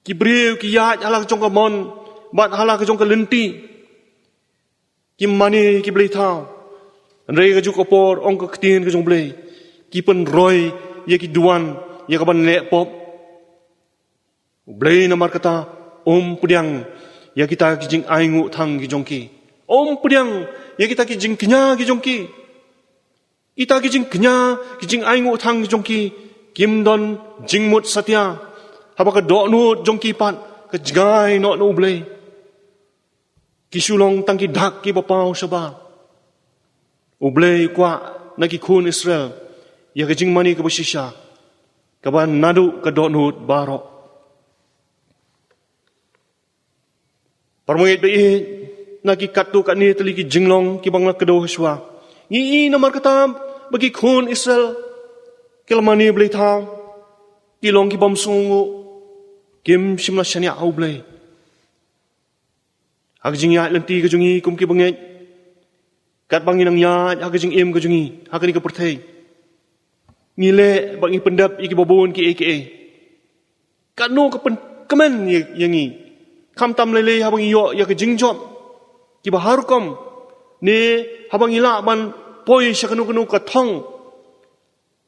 Ki briew ki ïaid ha la ka jong ka mon bad ha la ka jong ka lynti, ki mane ki bleithaw. Hynrei kajuh ka por, ong ka ktien ka jong U Blei, ki pynroi ïa ki duwan ïa ka ban leh pop. U Blei namar kata um pdiang ïa kita ki jingainguh thang ki jong ki. Um pdiang ïa kita ki jingkñia ki jong ki. Kita ki jingkñia, ki jingainguh thang ki jong ki, kim don jingmut satia haba ka dohnud jong ki pat ka jngai noh na U Blei. Ki shu long tang ki dak kiba paw shabar. U Blei u kwah na ki khun Israel ïa ka jingmane kaba shisha, kaba naduh ka dohnud baroh. Parmong ïaid ba ïeit, na ki katto katne tylli ki jinglong kiba nga la kdew hashwa, ngi i namar kata ba ki khun Israel ki la mane bleithaw, ki long ki bym sngewnguh, kim shym la shaniah ha U Blei. Ha ka jingïaid lynti ka jong ngi kum ki bangeit, katba ngi nang ïaid ha ka jingim ka jong ngi ha kane ka pyrthei, ngi leh bad ngi pyndep ïa kiba bun kiei kiei. Katno ka pynkmen ïa, ïa ngi, khamtam lei lei haba ngi ïoh ïa ka jingjop kiba har rukom, ne haba ngi lah ban poi sha kano kano ka thong,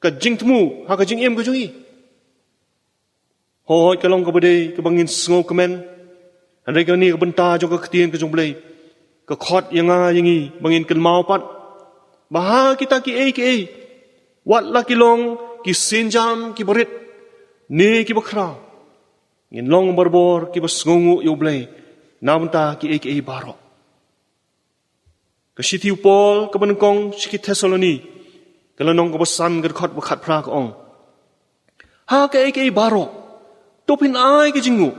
ka jingthmu ha ka jingim ka jong ngi. Hooid, ka long kaba dei kaba ngin sngewkmen. Hynrei kane ka bynta jong ka ktien ka jong U Blei ka khot ïa nga ïa ngi ba ngin kynmaw pat ba ha kita kiei kiei, wat la ki long ki sienjam kiba rit ne kiba khraw, ngin long barabor kiba sngewnguh ïa U Blei na bynta kiei kiei baroh. Ka shithi u Paul kaba nyngkong sha ki Thessaloni, ka lynnong kaba san, ka dkhot ba khatphra, ka ong: Ha kaei kaei baroh to phin ai ka jingnguh,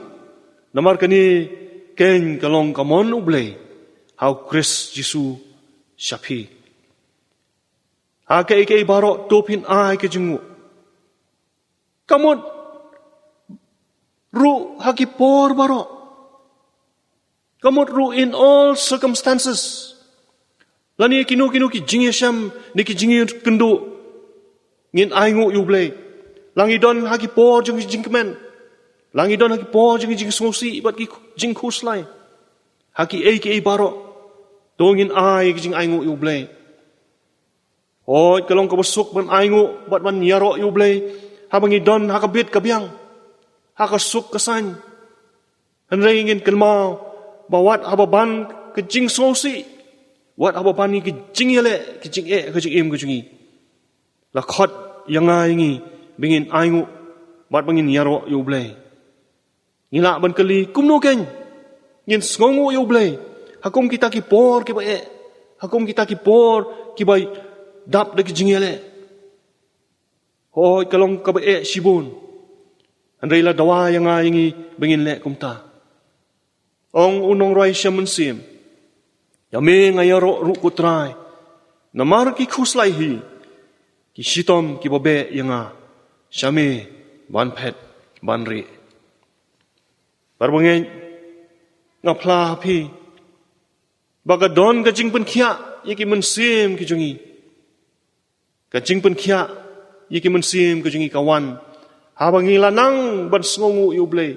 namar kane keiñ ka long ka mon U Blei ha U Khrist Jisu sha phi. Ha kaei kaei baroh to phin ai ka jingnguh. Ka mut ruh ha ki por baroh. Ka mut ruh in all circumstances. Lane kino kino ki jingïashem ne ki jingïakynduh, ngin ainguh ïa U Blei. La ngi don ha ki por jong ki jingkmen, la ngi don ha ki por jong ki jingsngewsih bad ki jingkhuslai, ha kiei kiei baroh to ngin ai ki jingainguh ïa U Blei. Hooid, ka long kaba suk ban ainguh bad ban ïaroh ïa U Blei haba ngi don ha ka bit ka biang, ha ka suk ka saiñ. Hynrei ngin kynmaw ba wat haba ban ka jingsngewsih, wat haba ban ki jingïaleh, ki jingeh ha ka jingim ka jong ngi, la khot ïa nga ïa ngi ba ngin ainguh bad ba ngin ïaroh ïa U Blei. Ngi lah ban kylli, kumno keiñ ngin sngewnguh ïa U Blei ha kum kita ki por kiba eh, ha kum kita ki por kiba dap da ki jingïaleh? Hooid, ka long kaba eh shibun. Hynrei la dawa ïa nga ïa ngi ba ngin leh kumta. Ong u nongrwai shem mynsiem, ïa me nga ïaroh ruh ko Trai, namar ki khuslai hi ki shitom kiba beh ïa nga, sha me ban phet ban rieh. Para bangeit, nga phla ha phi ba ka don ka jingpynkhiah ïa ki mynsiem ki jong ngi. Ka jingpynkhiah ïa ki mynsiem ki jong ngi ka wan haba ngi la nang ban sngewnguh ïa U Blei,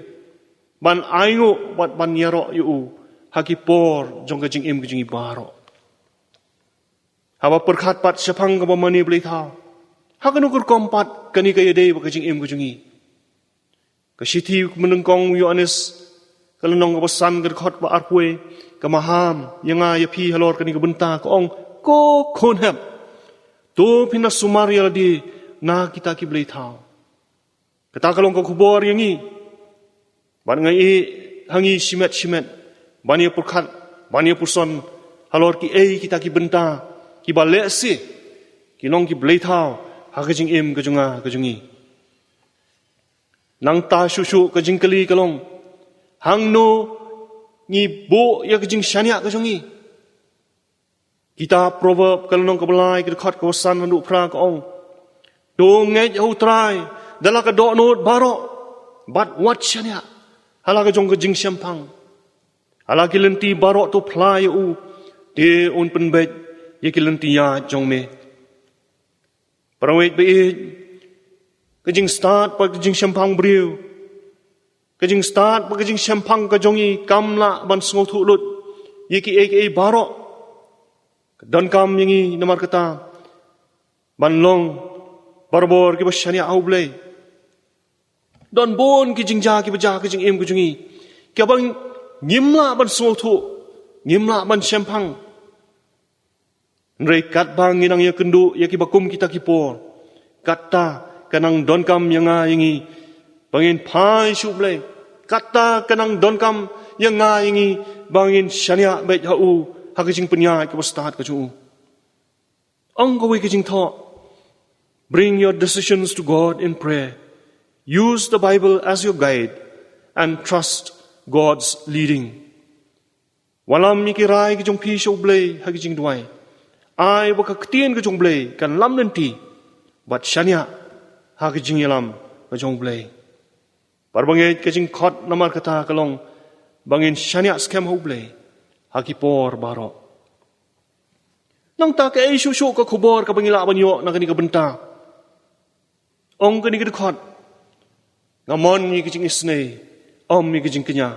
ban ainguh bad ban ïaroh ïa U ha ki por jong ka jingim ki jong ngi baroh. Haba pyrkhat pat shaphang kaba mane blei thaw, ha kano ka rukom pat kane ka ïadei bad ka jingim ki jong ngi? Ka shithi mynnyngkong u Ïoannis, ka lynnong kaba san, ka dkhot ba arphew, ka maham ïa nga ïa phi halor kane ka bynta, ka ong: Ko khun hep, to phin da sumar ïa lade na kita ki blei thaw. Kata ka long ka khubor ïa ngi. Bad nga ïeh ha ngi shimet shimet ban ïa pyrkhat, ban ïa puson halor kiei kita ki bynta kiba lehse ki long ki blei thaw ha ka jingim ka jong nga ka jong ngi. Nangta shuh shuh ka jingkylli ka long: Hangno ngi buh ïa ka jingshaniah ka jong ngi? Kitab Proverb ka lynnong kaba lai, ka dkhot kaba san haduh phra, ka ong: To ngeit ha U Trai da la ka dohnud baroh, bad wat shaniah ha la ka jong ka jingshemphang. Ha la ki lynti baroh to phla ïa U, te Un pynbeit ïa ki lynti ïaid jong me. Para bangeit ba ïeit, ka jingstad bad ka jingshemphang briew, ka jingstad bad ka jingshemphang ka jong ngi kam lah ban sngewthuh lut ïa kiei kiei baroh. Ka donkam ïa ngi namar kata ban long barabor kiba shaniah ha U Blei. Don bun ki jingjia kiba jia ha ka jingim ka jong ngi, kiba ngim lah ban sngewthuh, ngim lah ban shemphang. Hynrei katba ngi nang ïakynduh ïa kiba kum kita ki por, kata ka nang donkam ïa nga ïa ngi ba ngin phai sha U Blei. Kata ka nang donkam ïa nga ïa ngi ba ngin shaniah beit ha U ha ka jingpynïaid kaba stad ka jong U. Ong kawei ka jingthoh: Bring your decisions to God in prayer. Use the Bible as your guide and trust God's leading. Wallam ïa ki rai ki jong phi sha U Blei ha ki jingduwai. Ai ba ka ktien ka jong U Blei kan lam lynti bad shaniah ha ki jingïalam ka jong U Blei. Para bangeit, ka jingkhot namar kata ka long ba ngin shaniah skhem ha U Blei ha ki por baroh. Nangta kaei shuh shuh ka khubor kaba ngi lah ban ïoh na kane ka bynta? Ong kane ka dkhot: Nga mon ïa ka jingisynei, ym ïa ka jingkñia.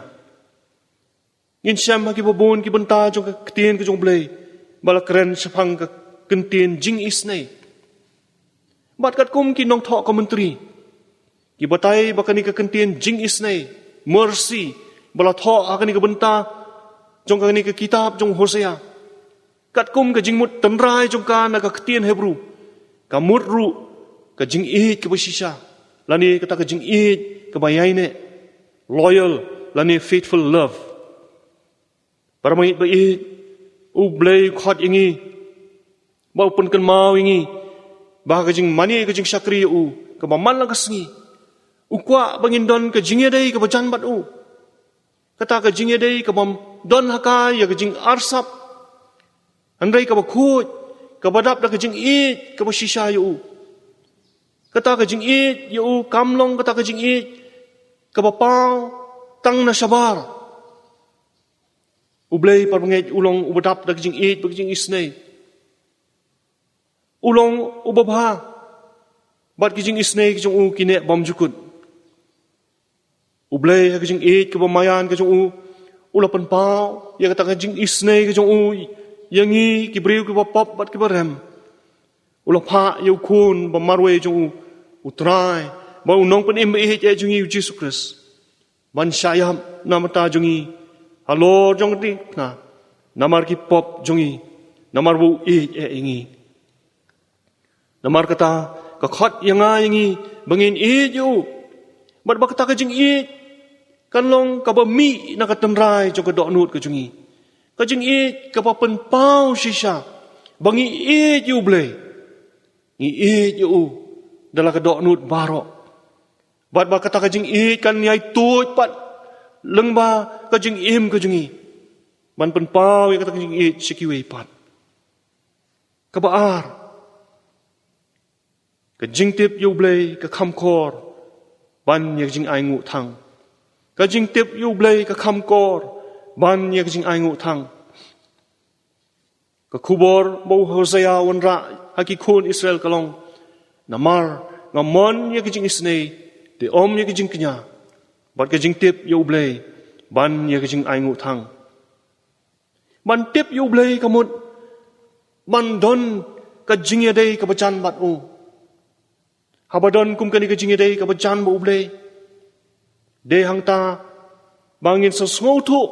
Ngin shem ha kiba bun ki bynta jong ka ktien ka jong U Blei ba la kren shaphang ka kyntien jingisynei. Bad katkum ki nongthoh commentary ki batai ba kane ka kyntien jingisynei, mercy, ba la thoh ha kane ka bynta jong kane ka kitab jong Hosea, katkum ka jingmut tynrai jong ka na ka ktien Hebru, ka mut ruh ka jingïeit kaba shisha, lane kata ka jingïeit kaba ïaineh, loyal, lane faithful love. Para bangeit ba ïeit, U Blei u khot ïa ngi, ba u pynkynmaw ïa ngi ba ka jingmane, ka jingshakri ïa U kaba man la ka sngi, u kwah ba ngin don ka jingïadei kaba jan bad U. Kata ka jingïadei kaba ym don ha ka ïa ka jingarsap, hynrei kaba khuid, kaba dap da ka jingïeit kaba shisha ïa U. Kata ka jingïeit ïa U kam long kata ka jingïeit kaba paw tang na shabar. U Blei, para bangeit, u long uba dap da ka jingïeit bad ka jingisynei. U long uba bha, bad ki jingisynei ki jong U ki neh bymjukut. U Blei ha ka jingïeit kaba maïan ka jong U, u la pynpaw ïa kata ka jingisynei ka jong U ïa ngi ki briew kiba pop bad kiba rem. U la phah ïa U Khun ba marwei jong U, U Trai bad U Nongpynim ba ïeit eh jong ngi, U Jisu Khrist, ban shah ïap na ka bynta jong ngi halor jong ka diengphna, namar ki pop jong ngi, namar ba U ïeit eh ïa ngi. Namar kata, ka khot ïa nga ïa ngi ba ngin ïeit ïa U. Bad ba kata ka jingïeit kan long kaba mih na ka tynrai jong ka dohnud ka jong ngi. Ka jingïeit kaba pynpaw shisha ba ngi ïeit ïa U Blei, ngi ïeit ïa U da la ka dohnud baroh. Bad ba kata ka jingïeit kan ïai tuid pat Lyngba ka jingim ka jong ngi, ban pynpaw ïa kata ka jingïeit sha kiwei pat. Kaba ar, ka jingtip ïa U Blei ka kham kor ban ïa ka jingainguh thang. Ka jingtip ïa U Blei ka kham kor ban ïa ka jingainguh thang. Ka khubor ba u Hosea u wanrah ha ki khun Israel ka long: Namar nga mon ïa ka jingisynei, te ym ïa ka jingkñia, bad ka jingtip ïa U Blei ban ïa ka jingainguh thang. Ban tip ïa U Blei ka mut ban don ka jingïadei kaba jan bad u. Haba don kum kane ka jingïadei kaba jan bad U Blei, dei hangta ba ngin sa sngewthuh,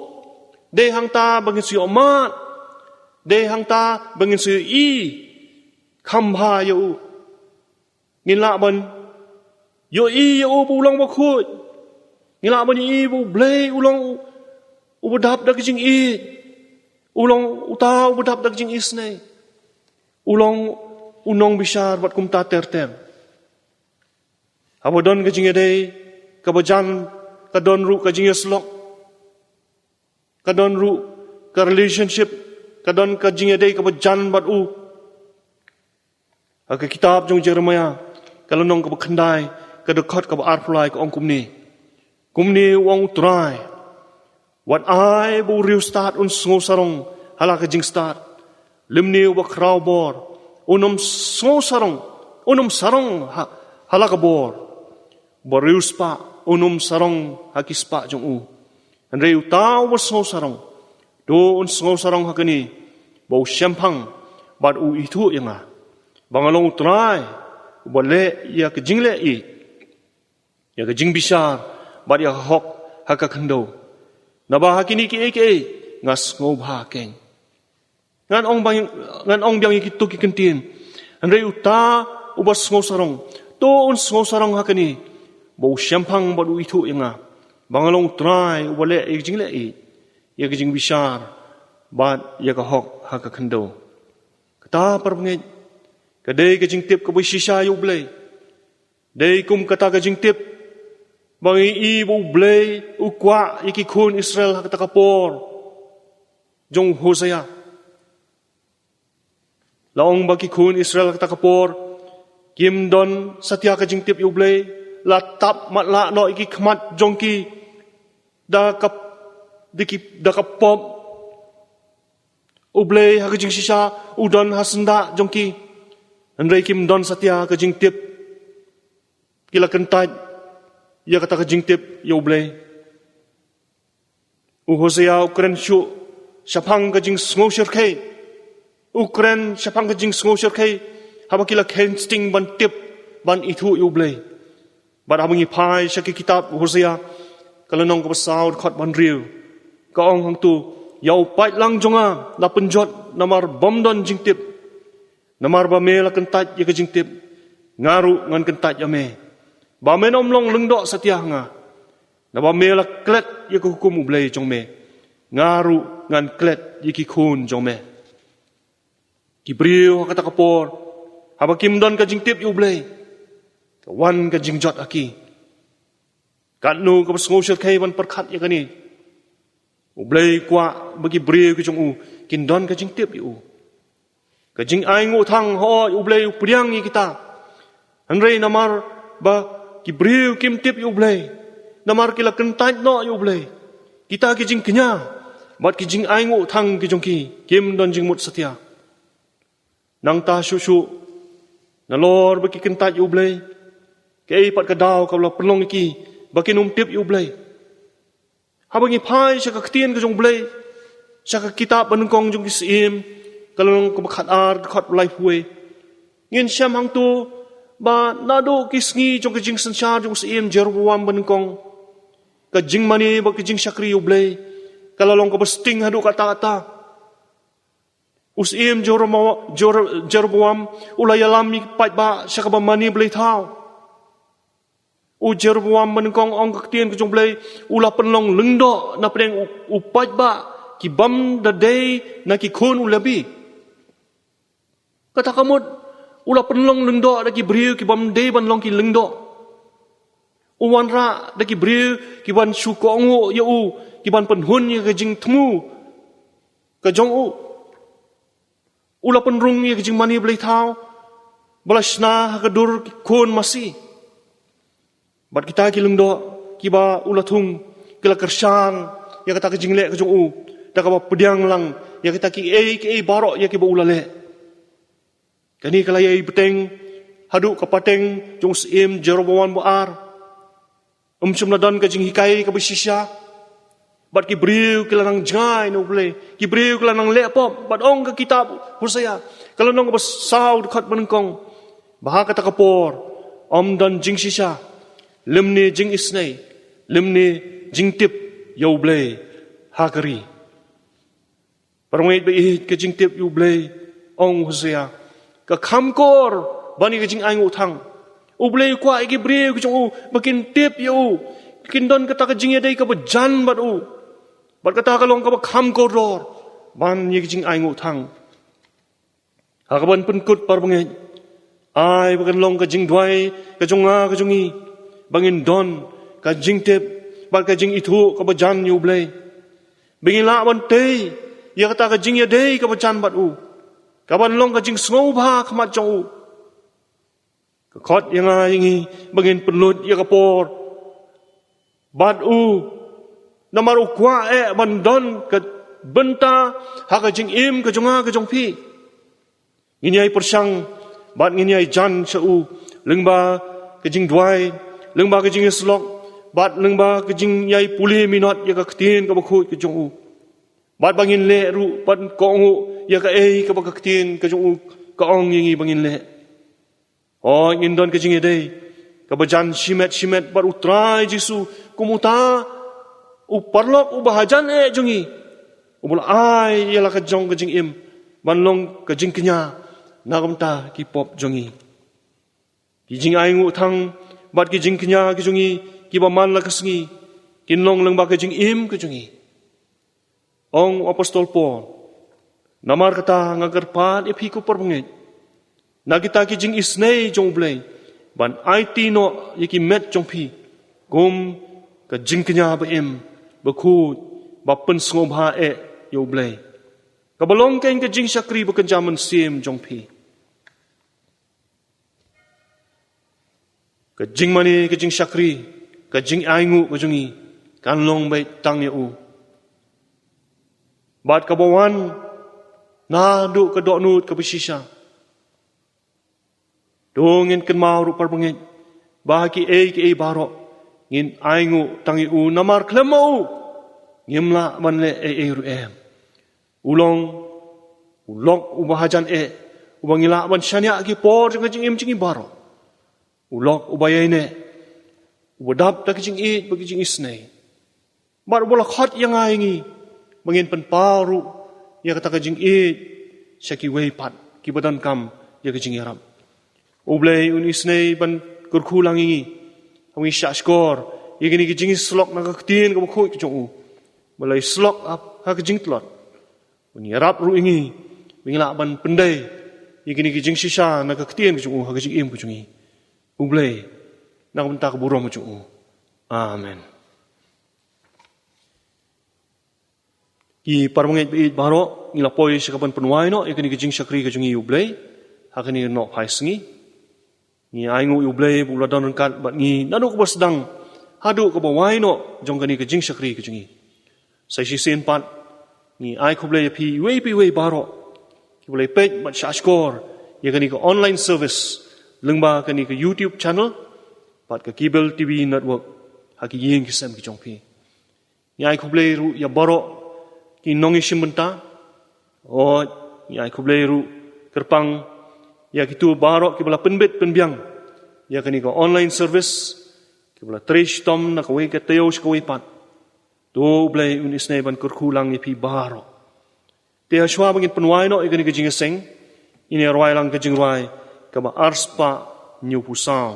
dei hangta ba ngin sa ïohmad, dei hangta ba ngin sa ïohi kham bha ïa u. Ngin lah ban ïohi ïa u ba u long bakhuid. Ngin lah ban ïohi ba U Blei u long u, uba dap da ka jingïeit. U long uta uba dap da ka jingisynei. U long u nongbishar bad kumta ter ter. Haba don ka jingïadei kaba jan, ka don ruh ka jingïasyllok, ka don ruh ka relationship, ka don ka jingïadei kaba jan bad u. Ha ka kitab jong u Jeremiah, ka lynnong kaba khyndai, ka dkhot kaba arphew lai, ka ong kumne: Kumne u ong U Trai: Wat ai ba u riewstad un sngewsarong ha la ka jingstad, lymne uba khraw bor un ym sngewsarong, un ym sarong ha, ha la ka bor. Uba riewspah un ym sarong ha ki spah jong u. Hynrei uta uba sngewsarong, to un sngewsarong ha kane, ba u shemphang bad u ithuh ïa nga, ba nga long U Trai uba leh ïa ka jingleh ïeit, ïa ka jingbishar bad ïa ka hok ha ka khyndew. Naba ha kine kiei kiei nga sngewbha keiñ. Ngan ong biang, ngan ong biang ïa kito ki kyntien. Hynrei uta uba sngewsarong, to un sngewsarong ha kane, ba u shemphang bad u ithuh ïa nga, ba nga long U Trai uba leh ïa ka jingleh ïeit, ïa ka jingbishar bad ïa ka hok ha ka khyndew. Kata, para bangeit, ka dei ka jingtip kaba shisha ïa U Blei. Dei kum kata ka jingtip ba ngi i ba U Blei u kwah ïa ki khun Israel ha kata ka por jong u Hosea. La ong ba ki khun Israel ha kata ka por kim don satia ka jingtip ïa U Blei, la tap matlah noh ïa ki khmat jong ki da ka, da ki, da ka pop. U Blei ha ka jingshisha u don ha syndah jong ki, hynrei kim don satia ka jingtip. Ki la kyntait ïa kata ka jingtip ïa U Blei. U Hosea u kren shuh shaphang ka jingsngewshyrkhei. U kren shaphang ka jingsngewshyrkhei haba ki la kheiñ sting ban tip, ban ithuh ïa U Blei. Bad haba ngi phai sha ki kitab u Hosea, ka lynnong kaba saw, dkhot ba hynriew, ka ong hangto: Ïa u paidlang jong nga la pynjot namar bym don jingtip. Namar ba me la kyntait ïa ka jingtip, nga ruh ngan kyntait ïa me, ba men ym long lyngdoh satia ha nga. Naba me la klet ïa ka hukum U Blei jong me, nga ruh ngan klet ïa ki khun jong me. Ki briew ha kata ka por, haba kim don ka jingtip ïa U Blei, ka wan ka jingjot ha ki. Katno kaba sngewshyrkhei ban pyrkhat ïa kane. U Blei u kwah ba ki briew ki jong u kin don ka jingtip ïa u. Ka jingainguh thang, hooid, U Blei u pdiang ïa kita. Hynrei namar ba ki briew kim tip ïa U Blei, namar ki la kyntait noh ïa U Blei, kita ki jingkñia bad ki jingainguh thang ki jong ki kim don jingmut satia. Nangta shuh shuh, nalor ba ki kyntait ïa U Blei, kaei pat ka daw kaba la pynlong ïa ki ba kin ym tip ïa U Blei? Haba ngi phai sha ka ktien ka jong U Blei, sha ka kitab Banyngkong jong ki Syiem, ka lynnong kaba khatar, dkhot ba laiphew wei, ngin shem hangto ba naduh ki sngi jong ka jingsynshar jong u Syiem Jeroboam Banyngkong, ka jingmane bad ka jingshakri U Blei ka la long kaba sting haduh katta katta. U Syiem Jeroboam, Jer-, Jeroboam u la ïalam ïa ki paidbah sha kaba mane blei thaw. U Jeroboam Banyngkong, ong ka ktien ka jong U Blei, u la pynlong lyngdoh napdeng u, u paidbah ki bym da dei na ki khun u Lebi. Kata ka mut, u la pynlong lyngdoh da ki briew ki bym dei ban long ki lyngdoh. U wanrah da ki briew ki ban shu kohnguh ïa u, ki ban pynhun ïa ka jingthmu ka jong u. U la pynrung ïa ka jingmane bleithaw ba la shna ha ka dur ki khun masi. Bad kita ki lyngdoh kiba u la thung ki la kyrshan ïa kata ka jingleh ka jong u, da kaba pdiang lang ïa kita kiei kiei baroh ïa kiba u la leh. Kane ka la ïai bteng haduh ka pateng jong u syiem Jeroboam ba ar. Um shym la don ka jinghikai kaba shisha. Bad ki briew ki la nang jngai na U Blei, ki briew ki la nang leh pop, bad ong ka kitab Hosea, ka lynnong kaba saw, dkhot ba nyngkong, ba ha kata ka por ym don jingshisha, lymne jingisynei, lymne jingtip ïa U Blei ha ka ri. Para bangeit ba ïeit, ka jingtip ïa U Blei, ong Hosea, ka kham kor ban ïa ka jingainguh thang. U Blei u kwah ïa ki briew ki jong u ba kin tip ïa u, kin don kata ka jingïadei kaba jan bad u. Bad kata ka long kaba kham kordor ban ïa ka jingainguh thang. Ha kaban pynkut, para bangeit, ai ba kan long ka jingduwai ka jong nga ka jong ngi, ba ngin don ka jingtip bad ka jingithuh kaba jan ïa U Blei, ba ngin lah ban tei ïa kata ka jingïadei kaba jan bad u, kaban long ka jingsngewbha khmat jong u. Ka khot ïa nga ïa ngi ba ngin pynlut ïa ka por bad u, namar u kwah eh ban don ka bynta ha ka jingim ka jong nga ka jong phi. Ngin ïai pyrshang bad ngin ïai jan sha u lyngba ka jingduwai, lyngba ka jingïasyllok, bad lyngba ka jingïai pule minot ïa ka ktien kaba khuid ka jong u. Bad ba ngin leh ruh ban kohnguh ïa kaei kaba ka ktien ka jong u ka ong ïa ngi ba ngin leh. Hooid, ngin don ka jingïadei kaba jan shimet shimet bad U Trai Jisu, kum uta u paralok uba hajan eh jong ngi, uba la ai ïa la ka jong ka jingim ban long ka jingkñia na ka bynta ki pop jong ngi. Ki jingainguh thang bad ki jingkñia ki jong ngi kiba man la ka sngi kin long lyngba ka jingim ka jong ngi. Ong u Apostol Paul, namar kata nga kyrpad ïa phi, ko para bangeit, na kita ki jingisynei jong U Blei, ban aiti noh ïa ki met jong phi kum ka jingkñia ba im, ba khuid, ba pynsngewbha eh ïa U Blei, kaba long keiñ ka jingshakri ba kynja mynsiem jong phi. Ka jingmane, ka jingshakri, ka jingainguh ka jong ngi kan long beit tang ïa u, bad kaba wan naduh ka dohnud kaba shisha. To ngin kynmaw ruh, para bangeit, ba ha kiei kiei baroh ngin ainguh tang ïa u, namar khlem ma u ngim lah ban leh ei ei ruh em. U long u lok uba hajan eh, uba ngi lah ban shaniah ha ki por jong ka jingim jong ngi baroh. U lok uba ïaineh, uba dap da ka jingïeit bad ka jingisynei, bad uba la khot ïa nga ïa ngi ba ngin pynpaw ruh ïa kata ka jingïeit sha kiwei pat kiba donkam ïa ka jingïarap. U Blei un isynei ban kyrkhu lang ïa ngi, haba ngi shahshkor ïa kine ki jingïasyllok na ka ktien kaba khuid ka jong u, ba la ïasyllok ha ka jingtlot. Un ïarap ruh ïa ngi ba ngin lah ban pyndei ïa kine ki jingshisha na ka ktien ka jong u ha ka jingim ka jong ngi. U Blei, na ka bynta ka burom ka jong u. Amen. Ki para bangeit ba ïeit baroh, ngi la poi sha kaban pynwai noh ïa kane ka jingshakri ka jong ngi ïa U Blei ha kane ka nohphai sngi. Ngi ainguh ïa U Blei ba u la don ryngkat bad ngi naduh kaba sdang haduh kaba wai noh jong kane ka jingshakri ka jong ngi. Sa shisien pat, ngi ai khublei ïa phi iwei pa iwei baroh kiba la peit bad shahshkor ïa kane ka online service lyngba kane ka YouTube channel bad ka Cable T V network ha ki ïing ki sem ki jong phi. Ngi ai khublei ruh ïa baroh ki nongïashim bynta. Hooid, ngi ai khublei ruh kyrpang ïa kito baroh kiba la pynbit pynbiang ïa kane ka online service, kiba la trei shitom na kawei ka taïew sha kawei pat. To U Blei un isynei ban kyrkhu lang ïa phi baroh. Te hashwa ba ngin pynwai noh ïa kane ka jingïaseng, ngin ïa rwai lang ka jingrwai kaba arspah hynñiewphew saw.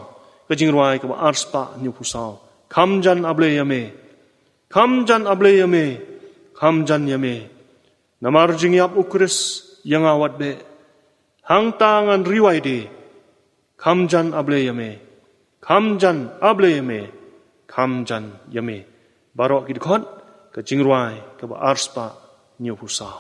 Ka jingrwai kaba arspah hynñiewphew saw. Kham jan A Blei ïa me. Kham jan A Blei ïa me. Kham jan ïa me. Namar jingïap U Khrist ïa nga wat beh. Hangta ngan ri wai de. Kham jan A Blei ïa me. Kham jan A Blei ïa me. kham jan ïa me. Baroh ki dkhot, ka jingrwai kaba arspah hynñiewphew saw.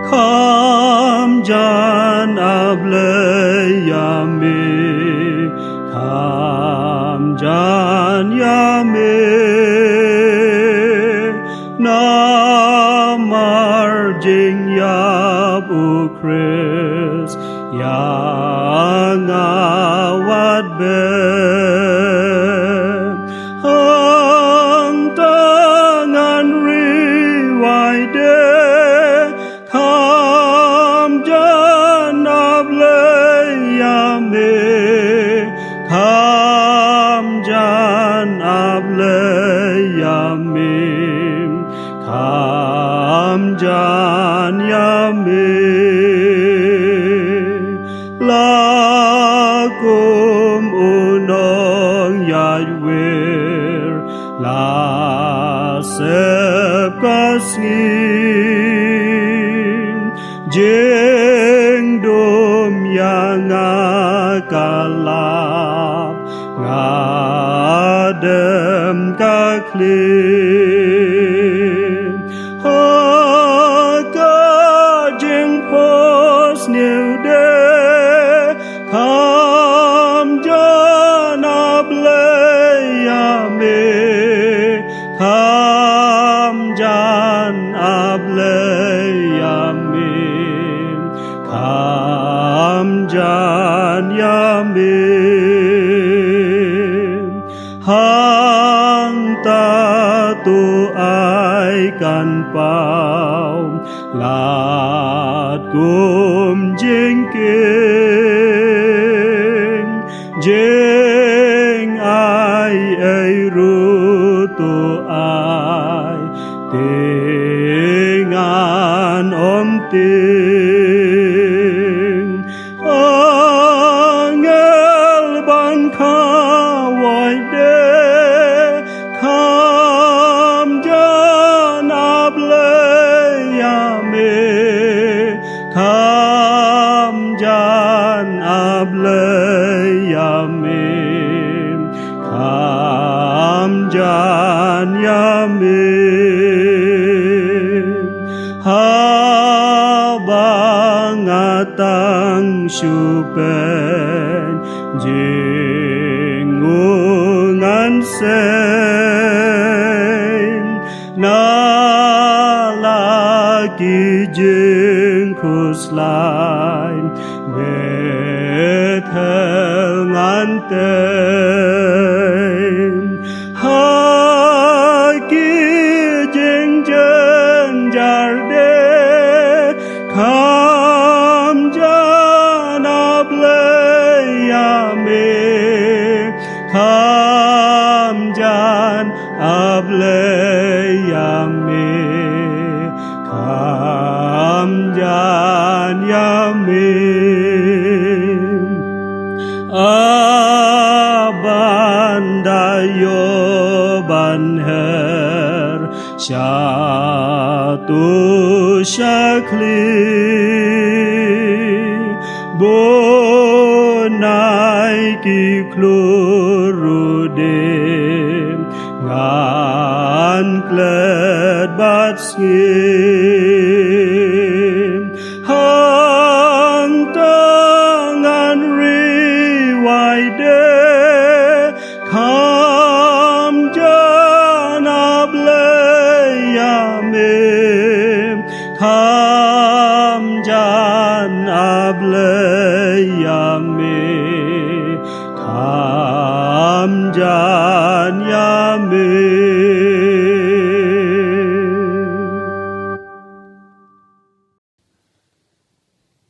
Kham jan A Blei ïa me, kham jan ïa me, namar jingïap U Khrist ïa nga wat beh. Hangta ngan ri wai de, kham jan A Blei ïa me, kham jan A Blei ïa me, kham jan ïa me. La kum u nongïaid wir, la sep ka sngi, jingdum ïa nga ka lap, nga dem ka khlieh. Ha ka jingphohsniew de, kham jan A Blei ïa me, kham jan A Blei ïa me, kham jan ïa me. Hangta to ai kan paw, lad kum jingkieng, jingai ei ruh to ai, te ngan ym tieng. Angel ban khawai de, kham jan A Blei ïa me, kham jan A Blei ïa me, kham jan ïa me. Haba nga tang shu peit jingngeit ngan seiñ, na la ki jingkhuslai Bethel ngan teiñ. Ha ki jingjynjar de, kham jan A Blei ïa me, kham jan A Blei ïa me, kham jan ïa me. A ban da ïoh ban her, sha tu sha khlieh, bun ai ki khlur ruh de, ngan klet bad sngi. Hangta ngan ri wai de, kham jan A Blei ïa me, kham jan A Blei ïa me, kham jan ïa me.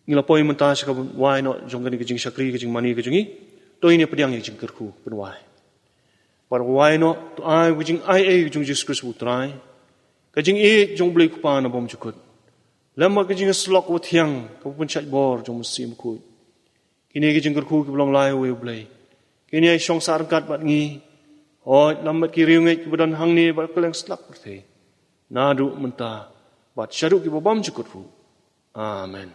Ngi la poi mynta sha ka wai noh jong kane ka jingshakri, ka jingmane ka jong ngi. To ngin ïa pdiang ïa ka jingkyrkhu ban wai. Bad wai noh, to ai ka jingai ei jong Jisu Khrist U Trai, ka jingïeit jong U Blei Kpa na bymjukut, lem bad ka jingïasyllok kaba thiang kaba pynshait bor jong U Mynsiem Bakhuid. Kine ki jingkyrkhu kiba long lai uwei U Blei, kin ïai shong sah ryngkat bad ngi. Hooid, lam bad ki riewngeit kiba don hangne bad kylleng slap pyrthei, naduh mynta bad shaduh kiba bymjukut ruh. Amen.